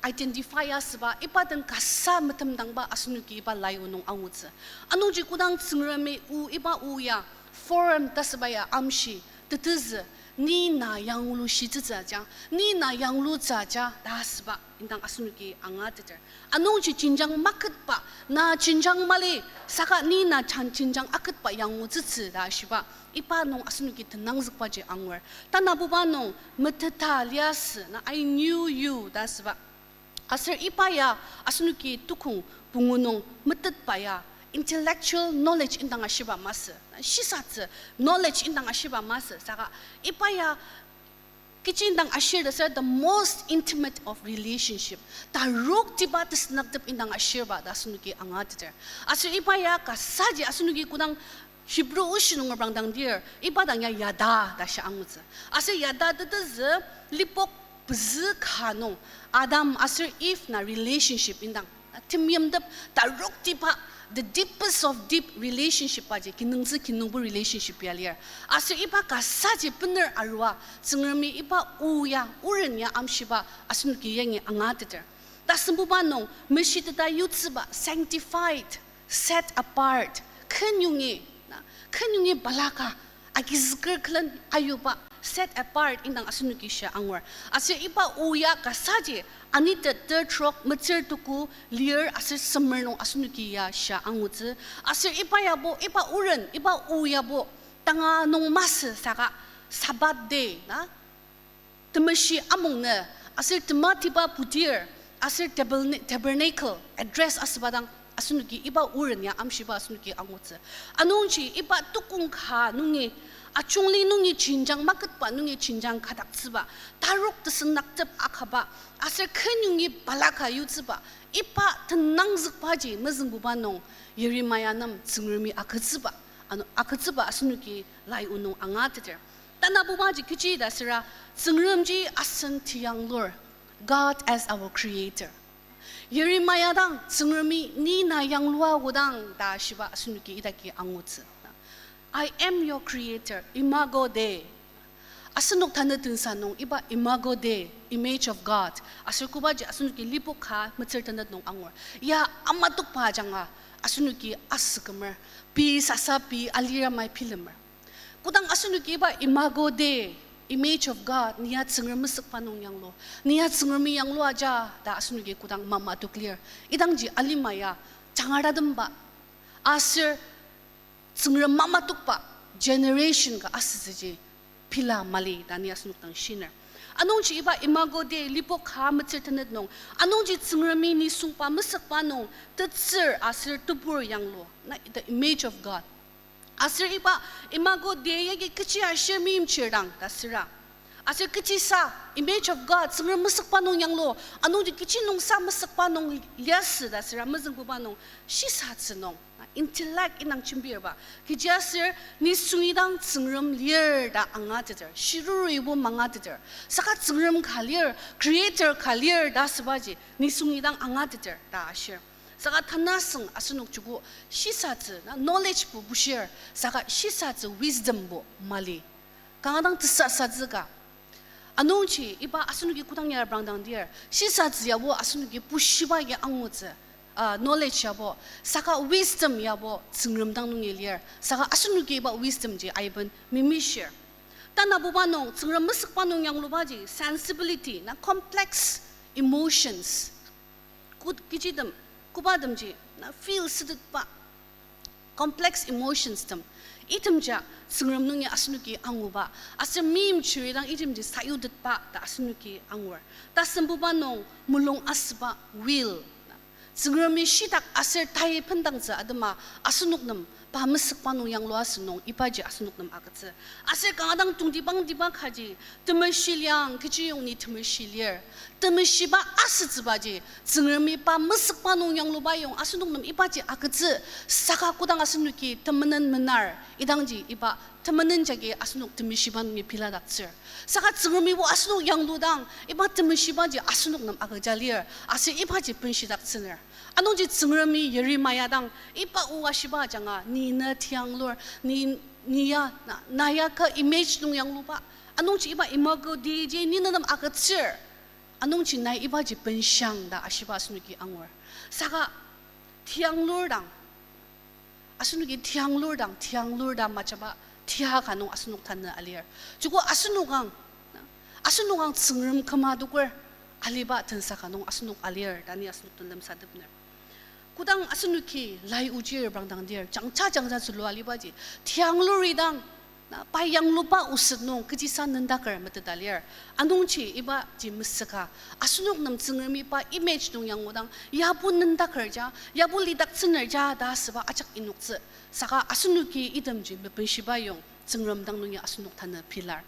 identify asüba, iba den kasa metemdangba asenoki iba lai o nung angutsü. Anungji kodang Tsüngremi o, iba o ya, form ta asüba ya amshi, tetezü, ni na yanglushitsütsü ja, ni na yanglutsü ja ta asüba indang asenoki angateter. Anungji jenjang maketba, na jenjang mali, saka ni na jan-, jenjang aketba yangutsütsü ta shiba, iba nung asenoki tenangzükbaji angur. Tanabuba nung meteta liasü, na I knew you ta asüba. Aser iba ya asenoki tukong pungu nung metetba ya intellectual knowledge indang ashiba masü, shisatsü knowledge indang ashiba masü, saka iba ya kechi indang ashir ta sür the most intimate of relationship, taroktiba tesünaktem indang ashirba ta asenoki angateter. Aser iba ya kasaji asenoki kodang Hebrew oshi nung reprangdang dir, iba dang ya yada ta shi angutsü. Aser yada tetezü lipok pezü ka nung Adam aser Eve na relationship indang, na temeimtep, taroktiba, the deepest of deep relationship aji, kinungtsü kinungbo relationship ya lir. Aser iba kasaji bener arua, Tsüngremi iba o ya, oren ya amshiba, asenoki yangi angateter. Tasembuba nung, meshiteta yutsüba, sanctified, set apart, kenyongi, na, kenyongi balaka, agizüker külen ayuba, set apart indang asenoki shia angur. Aser iba o ya kasaji, anitet ter trok metsür tuku lir aser semer nung asenoki ya shia angutsü. Aser iba yabo, iba oren, iba o yabo, tanga nung masü saka Sabbath day, na, temeshi amungnü, aser tematiba putir, aser tabern-, tabernacle address asüba dang, asenoki iba oren ya amshiba asenoki angutsü. Anungji iba tukong ka nungi, ajungli nungi jenjang maketba nungi jenjang kadaktsüba, tarok tesünaktem akaba, aser kenyongi balaka yutsüba, iba tenangzükbaji mezüngbuba nung Yeremia nem Tsüngremi agütsüba, ano agütsüba asenoki lai o nung angateter. Tanabubaji kechi ta süra, Tsüngremji asen tiyanglur, God as our creator. Yeremia dang Tsüngremi ni na yanglua kodang ta shiba asenoki idaki angutsü. I am your creator, imago Dei. Asenok tanü tensa nung iba imago Dei, image of God, aser kobaji asenoki lipok ka metsür tenet nung angur. Ya amatokba ajanga asenoki asükümer, pei sasa pei alira mai bilemer. Kodang asenoki iba imago Dei, image of God, ni ya Tsüngrem mesükba nung yanglu, ni ya Tsüngremi yanglu aja ta asenoki kodang mamatok lir, idangji alima ya jangartatemba aser Tsüngrem mamatokba generation ka asütsüji pela mali ta ni asenok dang shiner. Anungji iba imago Dei lipok ka metsür tenet nung, anungji Tsüngremi nisungba mesükba nung tetsür aser tebur yanglu, na the image of God. Aser iba imago Dei yagi kechi ashir meimchir dang ta süra, aser kechisa image of God, Tsüngrem mesükba nung yanglu, anungji kechi nungsa mesükba nung liasü ta süra mezüngbuba nung shisatsü nung, intellect indang jembirba, kechiaser nisung idang Tsüngrem lir ta angateter, shiruru ibo mangateter, saka Tsüngrem ka lir, creator ka lir ta asübaji nisung idang angateter ta ashir. Saka tanasüng asenok joko shisatsü, na knowledge bo bushir, saka shisatsü wisdom bo mali. Kanga dang tesasatsü ka. Anungji iba asenoki kodang ya reprangdang dir, shisatsü yabo asenoki bushiba ya angutsü, ah, knowledge yabo, saka wisdom yabo Tsüngrem dang nungi lir, saka asenoki iba wisdom ji aiben mimishir. Tanabuba nung, Tsüngrem mesükba nung yanglubaji sensibility, na complex emotions. Kut-, kechitem, kobatemji, na feel sütetba, complex emotions tem, itemji Tsüngrem nungi asenoki anguba, aser meimchiri dang itemji sayutetba ta asenoki angur. Tasembuba nung mulung asüba will, Tsüngremi shitak aser tai bendangtsü atema asenok nem pa mesükba nung yanglua asünung ibaji asenok nem agütsü. Aser kanga dang tongtibangtiba kaji, temeshi liang, kechiyong ni temeshi lir. Temeshiba asütsübaji, Tsüngremi pa mesükba nung yangluba yong asenok nem ibaji agütsü, saka kodang asenoki temenen menar, idangji iba temenen jagi asenok temeshiba nungi piladaktsür. Saka Tsüngremibo asenok yangludang, iba temeshibaji asenok nem agüja lir, aser ibaji benshidaktsüner. Anungji Tsüngremi Yeremia dang, iba o ashiba ajanga, ni ne tianglur, ni, ni ya, na, na ya kü image nung yangluba. Anungji iba imago Dei ji ni ne nem agütsür. Anungji nai ibaji benshang ta ashiba asenoki angur. Saka tianglur dang, asenoki tianglur dang, tianglur ta majaba tia ka nung asenok tanü alir. Joko asenok ang, asenok ang Tsüngrem küma doker aliba tensa ka nung asenok alir, ta ni asenok den lemsatepner. Kodang asenoki lai oji reprangdang dir, jangja jangja zülua alibaji, tianglur idang, na, pai yangluba oset nung kechisa nendaker meteta lir. Anungji ibaji mesüka, asenok nem Tsüngremi pa image nung yangudang, yabo nendaker ja, yabo lidaktsüner ja ta asüba ajak inoktsü. Saka asenoki itemji mepenshiba yong Tsüngrem dang nungi asenok tanü pilar.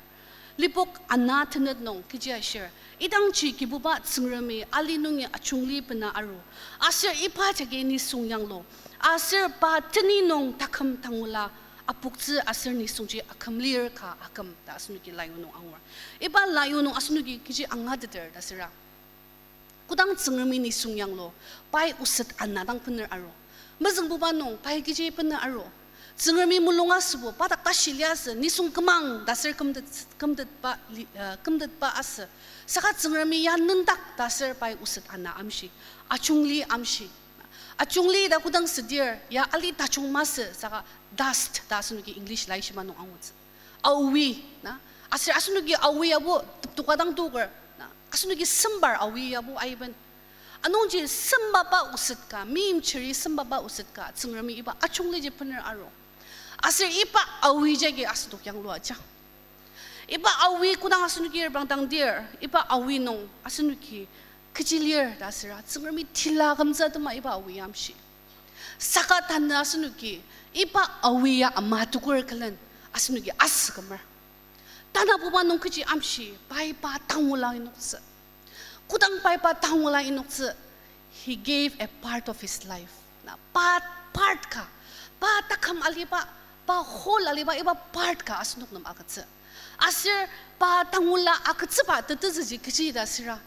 Lipok ana tenet nung kechi ashir, idangji Kibuba Tsüngremi ali nungi ajungli bena aru, aser iba jagi nisung yanglu, aser pa teni nung taküm tangula apoktsü aser nisungji aküm lir ka aküm ta asenoki lai o nung angur. Iba lai o nung asenoki kechi angateter ta süra, kodang Tsüngremi nisung yanglu, pai oset ana dang bener aru. Mezüngbuba nung pai kechi bener aru. Tsüngremi mulung asübo, pa dak tashi liasü, nisung kümang ta ser kümtet-, kümtetba li-, uh, kümtetba asü. Saka Tsüngremi ya nendak ta ser pai oset ana amshi, ajungli amshi. Ajungli ta kodang südir, ya ali tajung masü, saka dust ta asenoki English laishiba nung angutsü. Awi, na? Aser asenoki awi yabo teptoka dang toker, na? Asenoki sembar awi yabo aiben. Anungji sembaba oset ka, meimchiri sembaba oset ka, Tsüngremi iba ajungliji bener aru. Aser iba awi jagi asenok yanglu ajang. Iba awi kodang asenoki reprangdang dir, iba awi nung asenoki kechi lir ta süra, Tsüngremi tila kümtsü atema iba awi amshi. Saka tanü asenoki iba awi ya ama toker külen asenoki asükümer. Tanabuba nung kechi amshi, pai pa tangula inoktsü. Kodang pai pa tangula inoktsü, he gave a part of his life. Na pa part ka, pa taküm aliba, pa whole aliba, iba part ka asenok nem agütsü. Aser pa tangula agütsüba tetezüji kechi ta süra,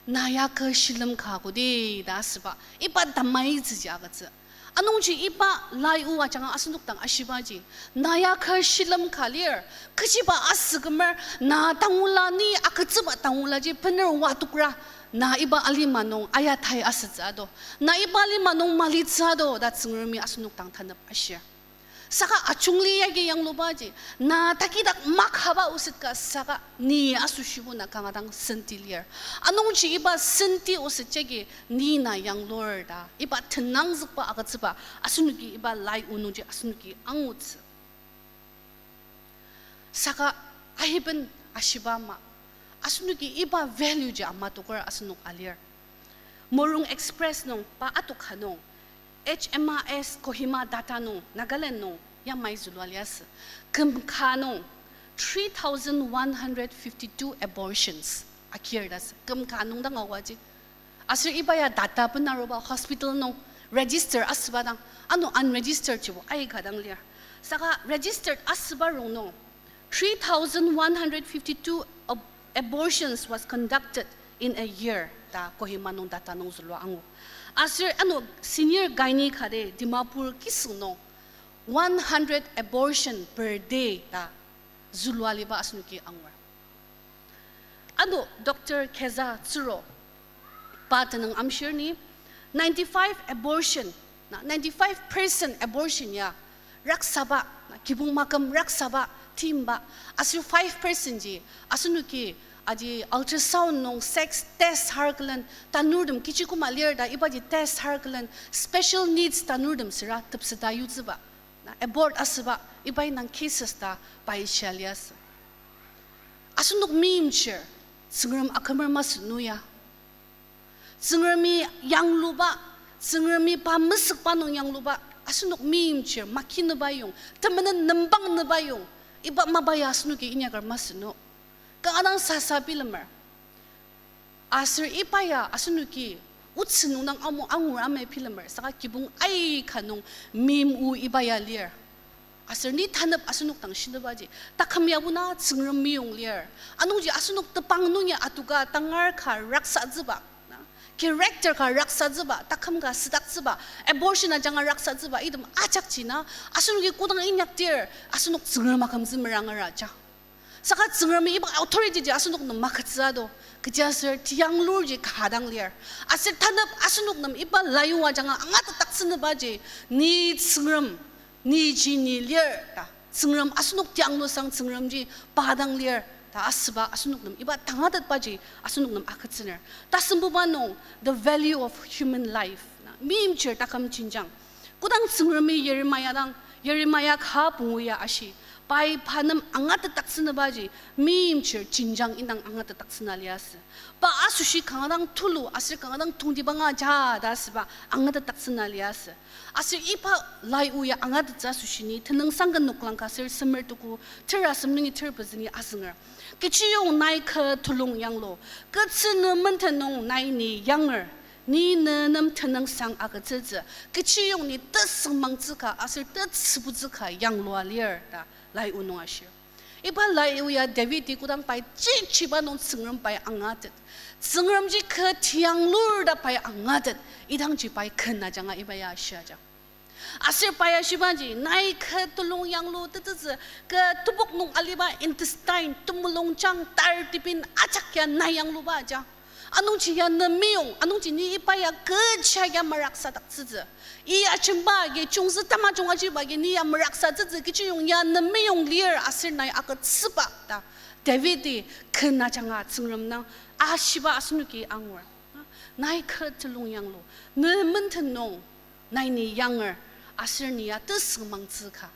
na ya kü shilem ka kodi ta asüba, iba tamaitsüji agütsü. Anungji iba lai o ajanga asenok dang ashibaji, na ya kü shilem ka lir, kechiba asükümer, na tangula ni agütsüba tangulaji bener watokra, na iba alima nung ayatai asütsü ado, na iba alima nung malitsü ado ta Tsüngremi asenok dang tanep ashir. Saka ajungli yagi yanglubaji, na takidak makaba oset ka saka ni asoshibo na kanga dang senti lir. Anungji iba senti oset jagi ni na yanglur ta iba tenangzükba agütsüba asenoki iba lai o nungji asenoki angutsü. Saka aiben ashiba ama, asenoki iba value ji ama toker asenok alir. Morung Express nung pa atok ka nung, H M I S Kohima data nung Nagaland nung yamai zülua liasü. Küm ka nung three thousand one hundred fifty-two abortions akir ta sü. Küm ka nung dang awaji. Aser iba ya data benaruba hospital nung register asüba dang, ano unregistered jibo aika dang lir. Saka registered asüba rongnung, three thousand one hundred fifty-two ab-, abortions was conducted in a year ta Kohima nung data nung zülua angu. Aser ano senior gynae kati Dimapur kisüng nung one hundred abortion per day ta zülua liba asenoki angur. Ano Doctor Keza Tsuro, pa tenüng amshir ni, ninety-five abortion, na, ninety-five percent abortion ya raksaba, na, kibong maküm raksaba timba, aser five percent ji asenoki aji ultrasound nung sex test har külen tanurtem kechi koma lir ta ibaji test har külen special needs tanurtem süra tepseta yutsüba, na, abort asüba iba indang cases ta pai shia liasü. Asenok meimchir Tsüngrem akümer masü nu ya. Tsüngremi yangluba, Tsüngremi pa mesükba nung yangluba, asenok meimchir makinüba yong, temenen nembang nüba yong, iba mapa ya asenoki inyaker masü nu. Kanga dang sasa bilemer. Aser iba ya asenoki otsü nung dang amu angur amai bilemer, saka kibong aika nung meim o iba ya lir. Aser ni tanep asenok dang shinibaji, taküm yabo na Tsüngrem meyong lir. Anungji asenok tebang nung ya atoka tangar ka raksatsüba, na, character ka raksatsüba, taküm ka südaktsüba, abortion ajanga raksatsüba, item ajakji na, asenoki kodang inyakdir, asenok Tsüngrem akümtsü merangera ja. Saka Tsüngremi iba authority ji asenok nem makütsü ado, kechiaser tiyanglurji ka dang lir. Aser tanep asenok nem iba laishiba ajanga angatetdaktsünübaji, ni Tsüngrem, ni ji ni lir ta. Tsüngrem asenok tianglusang Tsüngremji pa dang lir ta asüba asenok nem iba tangatetbaji asenok nem akütsüner. Tasembuba nung, the value of human life, na, meimchir taküm jenjang. Kodang Tsüngremi Yeremia dang, Yeremia ka pungu ya ashi, pai pa nem angatetdaktsünübaji, meimchir jenjang indang angatetdaktsüna liasü. Pa asoshi kanga dang tulu aser kanga dang tongtibanga ja ta asüba angatetdaktsüna liasü. Aser iba lai o ya angatettsü asoshi ni tenüngsang ken noklang ka ser semer tuku ter asem nungi ter pezü ni azünger. Kechiyong nai kü tulung yanglu, ketsü ne menten nung nai ni yanger, ni ne nem tenüngsang agütsütsü, kechiyong ni tesüngmangtsü ka aser tetsübutsü ka yanglua lir ta lai o nung ashir. Iba lai o ya Davidi kodang pai chichiba nung Tsüngrem pai angatet, Tsüngremji kü tianglur ta pai angatet, idangji pai ken ajanga iba ya ashiaja. Aser pai ashibaji, nai kü tulung yanglu tetezü, kü tebok nung aliba intestine, temulungjang, tar tebin ajak ya nai yangluba ja. Anungji ya ne meyong, anungji ni iba ya kecha ya meraksadaktsütsü. I ajemba agi, chungzü tamajung ajiba agi ni ya meraksatsütsü, kechiyong ya ne meyong lir aser nai agütsüba ta Davidi ken ajanga Tsüngrem dang ashiba asenoki angur. Nai kü tulung yanglu, ne menten nung nai ni yanger, aser ni ya tesüngmangtsü ka.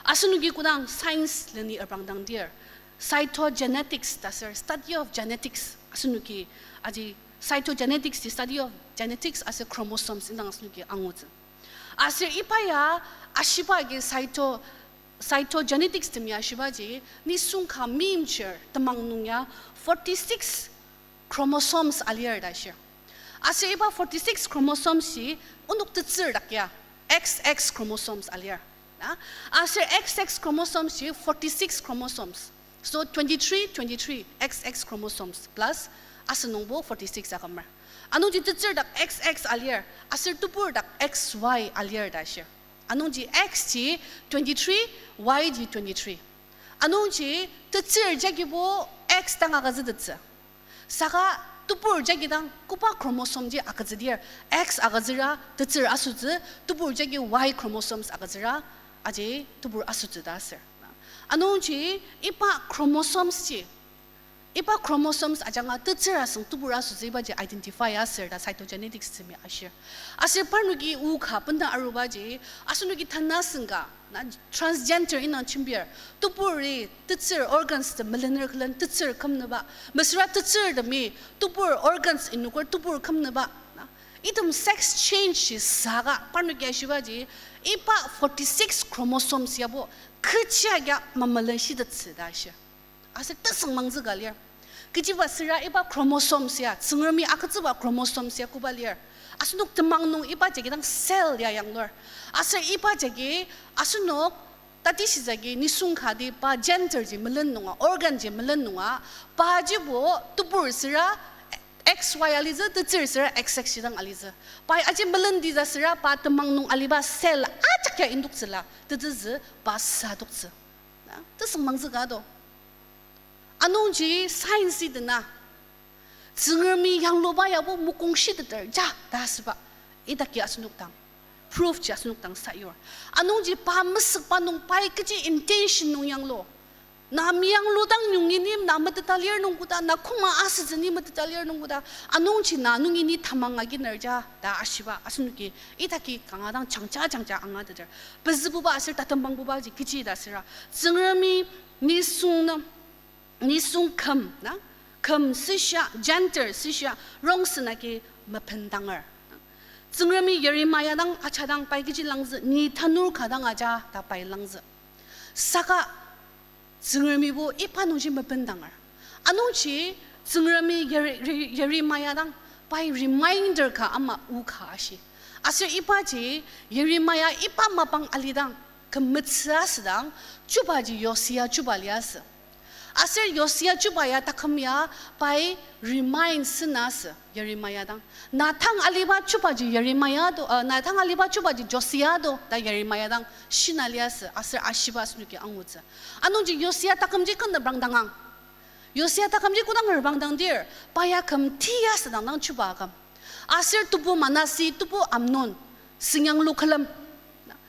Asenoki kodang science leni aprangdangdir, cytogenetics ta aser study of genetics asenoki, aji cytogenetics ji study of genetics aser chromosomes indang asenoki angutsü. Aser iba ya ashiba agi cyto-, cytogenetics temi ashibaji, nisung ka meimchir temang nung ya forty-six chromosomes alir ta shir. Aser iba forty-six chromosomes ji onok tetsür dak ya X X chromosomes alir. Na? Aser X X chromosomes ji forty-six chromosomes. So twenty-three, twenty-three X X chromosomes plus asenungbo forty-six akümer. Anungji tetsür dak X X alir, aser tebur dak X Y alir ta shir. Anungji X ji twenty-three, Y ji twenty-three. Anungji tetsür jagibo X dang agütsütettsü. Saka tebur jagi dang koba chromosome ji agütsüdir, X agütsüra tetsür asütsü, tebur jagi Y chromosomes agütsüra aji tebur asütsü ta aser. Anungji iba chromosomes ji, iba chromosomes ajanga tetsür asüng tebur asütsü ibaji identify asür ta cytogenetics temi ashir. Aser parnoki o ka benda arubaji, asenoki tanü asüng ka, na, transgender indang jembir, teburi tetsür organs tem melener külen tetsür kümnüba, mesüra tetsür temi tebur organs inoker tebur kümnüba, na, item sex change ji saka parnoki ashibaji, iba forty-six chromosomes yabo kechi agi mamelenshidettsü ta ashi. Aser tesüngmangtsü ka lir. Kechiba süra iba chromosomes ya, Tsüngremi agütsüba chromosomes ya koba lir. Asenok temang nung iba jagi dang cell ya yanglur. Aser iba jagi asenok tatishitsü agi nisung kati pa gender ji melen nunga, organ ji melen nunga, pajibo tebur süra X Y alitsü, tetsür süra X X ji dang alitsü. Pai aji melen titsü süra pa temang nung aliba cell ajak ya indoktsüla, tetezü pa sadoktsü. Na, tesüngmangtsü ka do. Anungji science idena, Tsüngremi yangluba yabo mokongshiteter ja ta asüba, idaki asenok dang proof ji asenok dang sayur. Anungji pa mesükba nung pai kechi intention nung yanglu. Na meyangludang yongi ni na meteta lir nung koda, na koma asütsü ni meteta lir nung koda, anungji na nungi ni tamang aginer ja ta ashiba asenoki idaki kanga dang jangja jangja angateter. Pezübuba aser tatembangbuba ji kechi ta süra, Tsüngremi nisung na, nisung küm na, küm süshia, gender süshia, rongsen agi mependanger. Tsüngremi Yeremia dang ajadang pai kechi langzü, ni tanur ka dang aja ta pai langzü. Saka Tsüngremibo iba nungji mependanger. Anungji Tsüngremi Yere-, Re-, Yeremia dang pai reminder ka ama o ka ashi. Aser ibaji Yeremia iba mapang alidang, küm metsü asüdang, chubaji Yosia chuba liasü. Aser Yosia chuba ya taküm ya pai remind sena asü Yeremia dang. Na tang aliba chubaji Yeremia do, uh, na tang aliba chubaji Josia do ta Yeremia dang shina liasü, aser ashiba asenoki angutsü. Anungji Yosia takümji kena bangdangang. Yosia takümji kodang reprangdangdir, pa ya küm tia südang dang chuba aküm. Aser tebu Manase, tebu Amnon, singyanglu külem,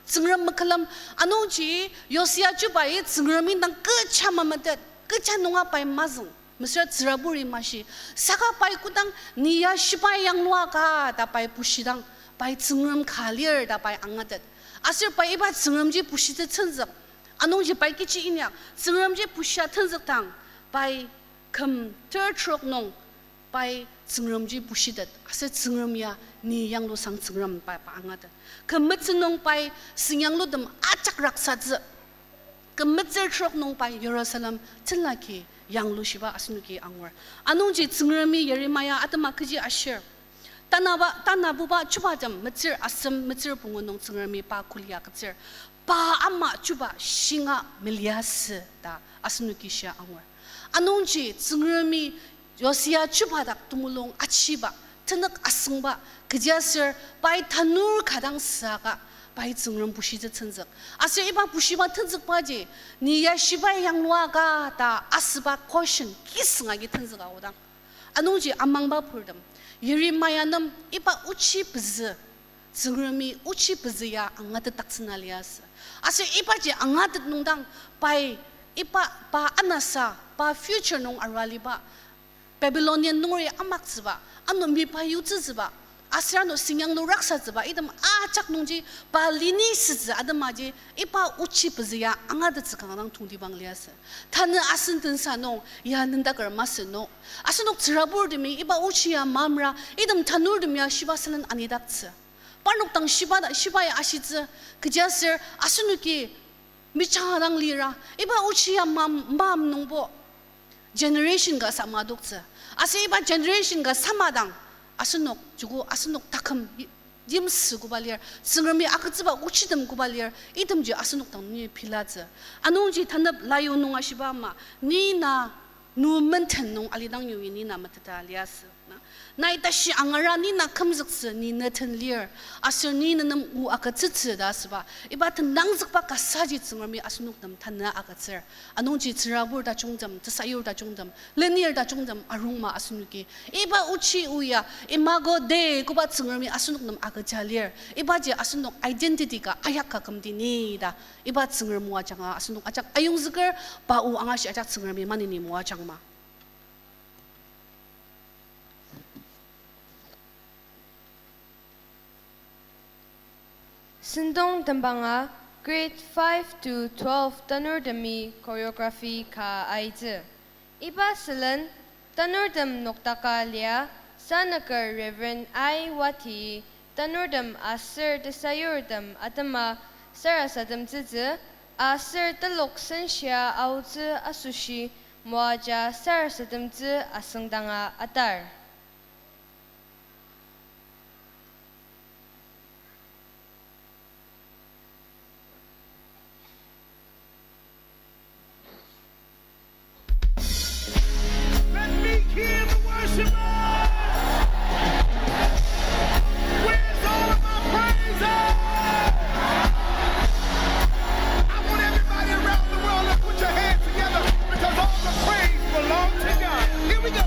Tsüngrem mekülem, anungji Yosia chubai Tsüngrem indang kecha mametet, kecha nunga pai mazüng, mesüra tsüraburi mashi, saka pai kodang ni ya shibai yanglua ka ta pai bushidang, pai Tsüngrem ka lir ta pai angatet. Aser pai iba Tsüngremji bushitsü tenzük, anungji pai kechi inyak, Tsüngremji bushia tenzükdang, pai küm ter trok nung pai Tsüngremji bushitet, aser Tsüngrem ya ni yanglusang Tsüngrem pai pa angatet. Küm metsü nung pai singyanglutem ajak raksatsü. Küm metsür trok nung pai Jerusalem tenlaki yanglushiba asenoki angur. Anungji Tsüngremi Yeremia atema kechi ashir. Tanaba, tanabuba chubatem metsür asem metsür pungu nung Tsüngremi pa kulia agütsür. Pa ama chuba shinga meliasü ta asenoki shia angur. Anungji Tsüngremi Yosia chuba dak temulung achiba, tenük asüngba, kechiaser pai tanur ka dang saka, pai Tsüngrem bushitsü tenzük. Aser iba bushiba tenzükbaji, ni ya shibai yanglua ka ta asüba question kisüng agi tenzük aodang. Anungji amangba purtem, Yeremia nem iba ochi pezü, Tsüngremi ochi pezü ya angatetdaktsüna liasü. Aser ibaji angatet nungdang pai iba pa anasa, pa future nung arua aliba Babylonian nungeri amaktsüba, ano mipa yutsütsüba, aser ano singyanglu raksatsüba, item ajak nungji pa lini sütsü atemaji iba ochi pezü ya angatettsü kanga dang tongtibang liasü. Tanü asen tensa nung ya nendaker masü nung, asenok tsüraburtemi iba ochi ya mamra, item tanurtem ya shiba sülen anidaktsü. Parnok dang shiba, shiba ya ashitsü, kechiaser asenoki michang dang lira, iba ochi ya mam, mam nungbo generation ka sama adoktsü. Aser iba generation ka sama dang, asenok joko asenok taküm yi-, yimsü koba lir, Tsüngremi agütsüba ochitem koba lir, itemji asenok dang nungi bilatsü. Anungji tanep layu nung ashiba ama, ni na nu menten nung alidang yongi ni na meteta liasü. Na, nai tashi angara ni na kümzüktsü ni neten lir, aser ni nenem o agütsütsü ta asüba. Iba tenangzükba kasaji Tsüngremi asenok nem tanü agütsür. Anungji tsürabur tajungtem, tesayur tajungtem, lenir tajungtem arungma asenoki iba ochi o ya, imago Dei koba Tsüngremi asenok nem agüja lir. Ibaji asenok identity ka ayak ka kümdini ta iba Tsüngrem o ajanga asenok ajak ayongzüker, pa o angashi ajak Tsüngremi maneni moajangma. Sentong tembanga grade five to twelve tanurtemi choreography ka aitsü. Iba sülen tanurtem noktaka lia sanüker Reverend Ai Wati tanurtem aser tesayurtem atema sarasademtsütsü aser telok senshia aotsü asoshi moaja sarasademtsü asüngdanga atar. Let me hear the worshipers. Where's all of my praise? I want everybody around the world to put your hands together because all the praise belongs to God. Here we go.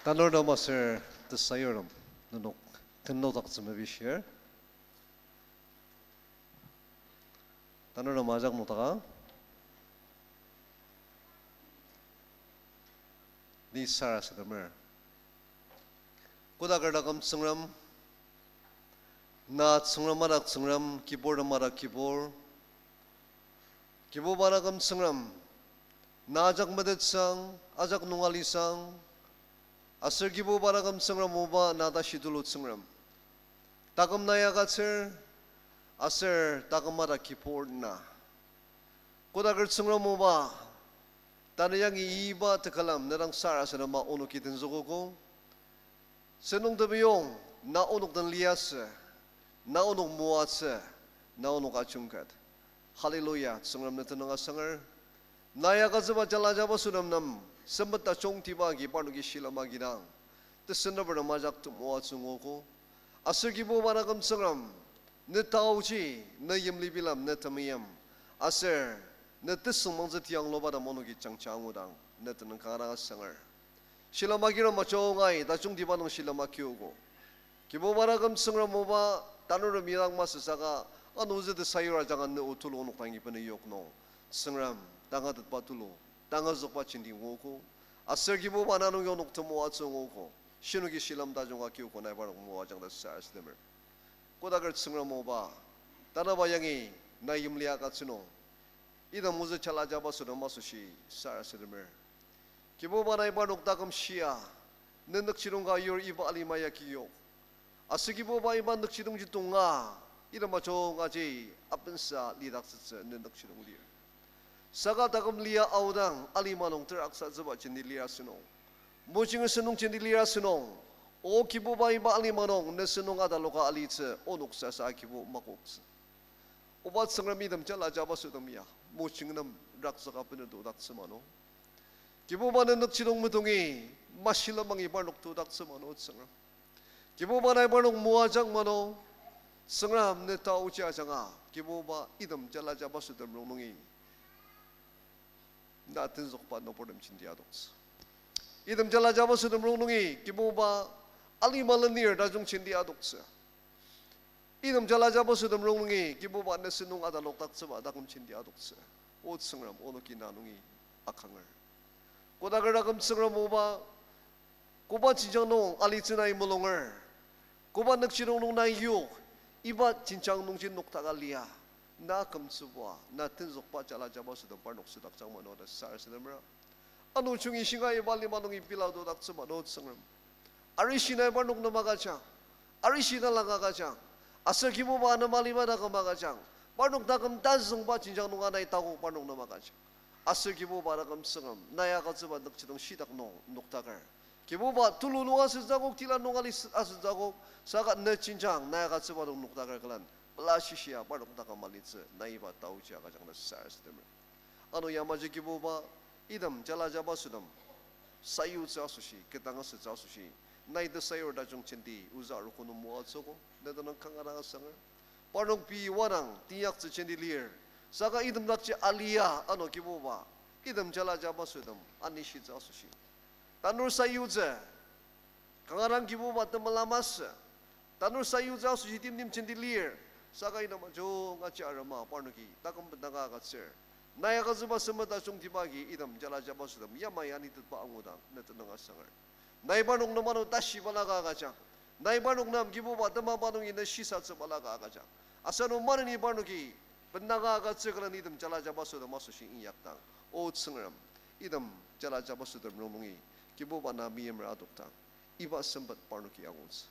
Tanurtem aser tesayurtem, nenok ken nokdaktsü mepishir. Tanurtem ajak nokdaka. Ni sarasademer. Kodaker taküm Tsüngrem, na Tsüngrem madak Tsüngrem, kibur madak kibur. Kibuba taküm Tsüngrem, na ajak metettsüang, ajak nunga lisang, aser Kibuba taküm Tsüngrem oba na tashi tulu Tsüngrem. Taküm na ya agütsür, aser taküm madak kibur na. Kodaker Tsüngrem oba, tanü yangi iba tekülem ne dang sarasadema onoki tenzükogo. Sentong tebiyong, na onok den liasü, na onok moatsü, na onok ajungket. Hallelujah, Tsüngrem ne tenüng asanger. Na ya agütsüba jala jabaso nem nem, sempet tajungtiba agi parnoki shilem agidang, tesendaper nem ajak temoatsü nguogo. Aser Kibuba taküm Tsüngrem, ne taoji, ne yimli bilem, ne temeim, aser ne tesüngmangtsü tiangluba tem onoki jangja angudang, ne tenüng kanga dang asanger. Shilem agirem ajungai, tajungtiba nung shilem akiogo. Kibuba taküm Tsüngrem oba, tanurtem idang masü saka, anungzü tesayur ajanga ne o tulu onok dangi bena yok nung, Tsüngrem, tangatetba tulu, tangazükba jenti nguogo. Aser Kibuba na nung onok temoatsü nguogo. Shinoki shilem tajung akiogo nai parnok moajang ta sarasademer. Kodaker Tsüngrem oba, tanaba yangi na yimli agütsü nung, item ozü jala jabaso nem asoshi sarasademer. Kibuba nai parnok taküm shia, ne nükjidong ka yur iba alima ya kiyok. Aser Kibuba iba nükjidongji tonga, item ajungaji apensa lidaktsütsü ne nükjidong lir. Saka taküm lia aodang alima nung teraksatsüba jenti lir asünung, mojing asünung jenti lir asünung, O Kibuba iba alima nung ne sentong ataloka alitsü onok sasa Kibu makoktsü. Oba Tsüngrem item jala jabasotem ya, mojing nem rakzüka bena todaktsü mano. Kibuba ne nükjidong metongi, mashilemangi parnok todaktsü mano Tsüngrem. Kibuba nai parnok moajang mano, Tsüngrem ne taoji ajanga, Kibuba item jala jabasotem rongnungi na tenzükba nüburtem jenti adoktsü. Item jala jabasotem rongnungi, Kibuba alima lenir tajung jenti adoktsü. Item jala jabasotem rongnungi, Kibuba ne sentong atalokdaktsüba taküm jenti adoktsü. O Tsüngrem, onoki na nungi akanger. Kodaker taküm Tsüngrem oba, koba jenjang nung alitsü nai mulunger, koba nükjidong nung nai yok, iba jenjang nungji noktaka lia, na kümtsüba, na tenzükba jala jabasotem parnok südakjang mano ta sarasademera. Ano jungi shinga iba lima nungi pila todaktsü mano Tsüngrem. Arishi nai parnok nem agüjang. Arishi talangka agüjang. Aser Kibuba nem alima taküm agüjang. Parnok taküm tazüngba jenjang nunga nai takok parnok nem agüjang. Aser Kibuba taküm Tsüngrem, na ya agütsüba nükjidong shitak nung noktaker. Kibuba tulu nung asütsü akok, tila nung ali s-, asütsü akok, saka ne jenjang na ya agütsüba nung noktaker külen, pela shishia parnok taküm alitsü, nai iba taoji agüjang ta sarasademer. Ano yamaji Kibuba, item jala jabasotem sayutsü asoshi, ketdang asütsü asoshi, nai tesayur tajung jenti ozü arogo nung moatsüogo, ne tenüng kanga dang asanger. Parnok pei wadang teinyaktsü jenti lir, saka item dakji alia ano Kibuba, item jala jabasotem anishitsü asoshi, tanur sayutsü, kanga dang Kibuba temela masü, tanur sayutsü asoshi timtem jenti lir, saka item ajungaji arema parnoki taküm bendanga agütsür. Nai agütsüba sempet tajungtiba agi item jala jabasotem yamai anitetba angudang ne tenüng asanger. Nai parnok nem ano tashi balaka agüjang. Nai parnok nem Kibuba temaba nungi ne shisatsü balaka agüjang. Aser ano maneni parnoki bendanga agütsür külen item jala jabasotem asoshi inyakdang, O Tsüngrem, item jala jabasotem rongnungi Kibuba na meimer adokdang, iba sempet parnoki angutsü.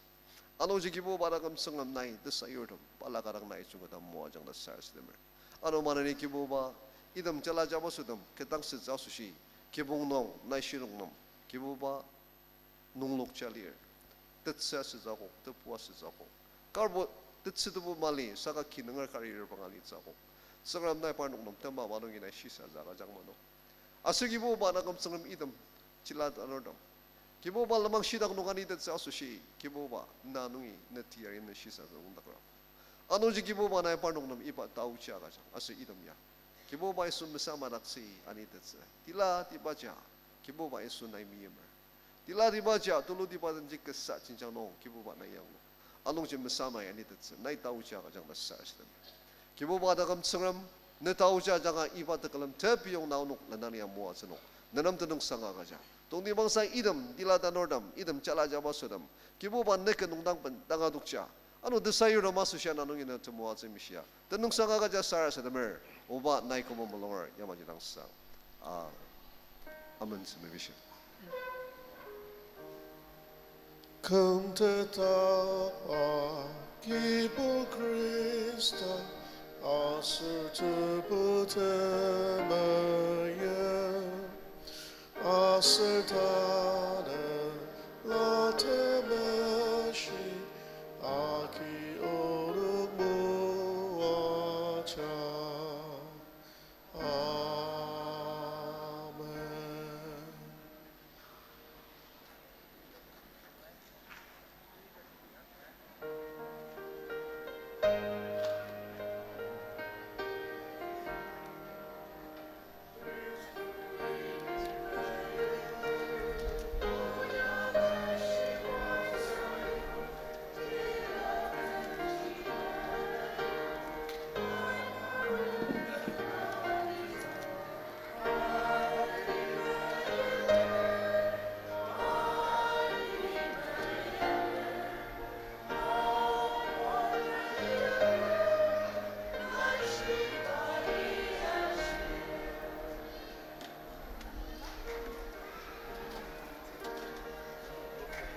Anungji Kibuba taküm Tsüngrem nai tesayurtem balaka dang nai junga ta moajang ta sarasademer. Ano maneni Kibuba, item jala jabasotem ketdang sütsü asoshi, kibong nung, nai shilung nung, Kibuba, nunglokja lir, tetsü asütsü akok, tebu asütsü akok, karbo tetsü tebu mali, saka kinunger kari repranga litsü akok. Tsüngrem nai parnok nem temaba nungi nai shisatsü agüjang mano. Aser Kibuba taküm Tsüngrem item jila tanurtem, Kibuba lenmang shitak nung anitettsü asoshi, Kibuba na nungi ne teyari ne shisatsü nüngdakra. Anungji Kibuba nai parnok nem iba taoji agüjang aser item ya, Kibuba Yisu mesamadaktsü anitettsü tila tibaja, Kibuba Yisu nai meimer. Tilatibaji, tulutiba denji kasa jenjang nung, Kibuba nai yanglu. Anungji mesama ya ni tetsü, nai taoji agüjang ta sarasadem. Kibuba taküm Tsüngrem, ne taoji ajanga iba tekülem tepiyong na onok lendang ya moatsü nung. Nenem tenüngsang agüja. Tongtibangsa item, tila tanurtem, item jala jaba sütem. Kibuba neke nungdang bendanga dokja. Ano tesayurtem asoshia na nungi ne temoatsü mishia. Tenüngsang agüja sarasademer, oba nai küma mulunger yamaji dang sang. A, amen sü mepishi. Kümteta Kibu Khrista aser Tebu Temeim aser ta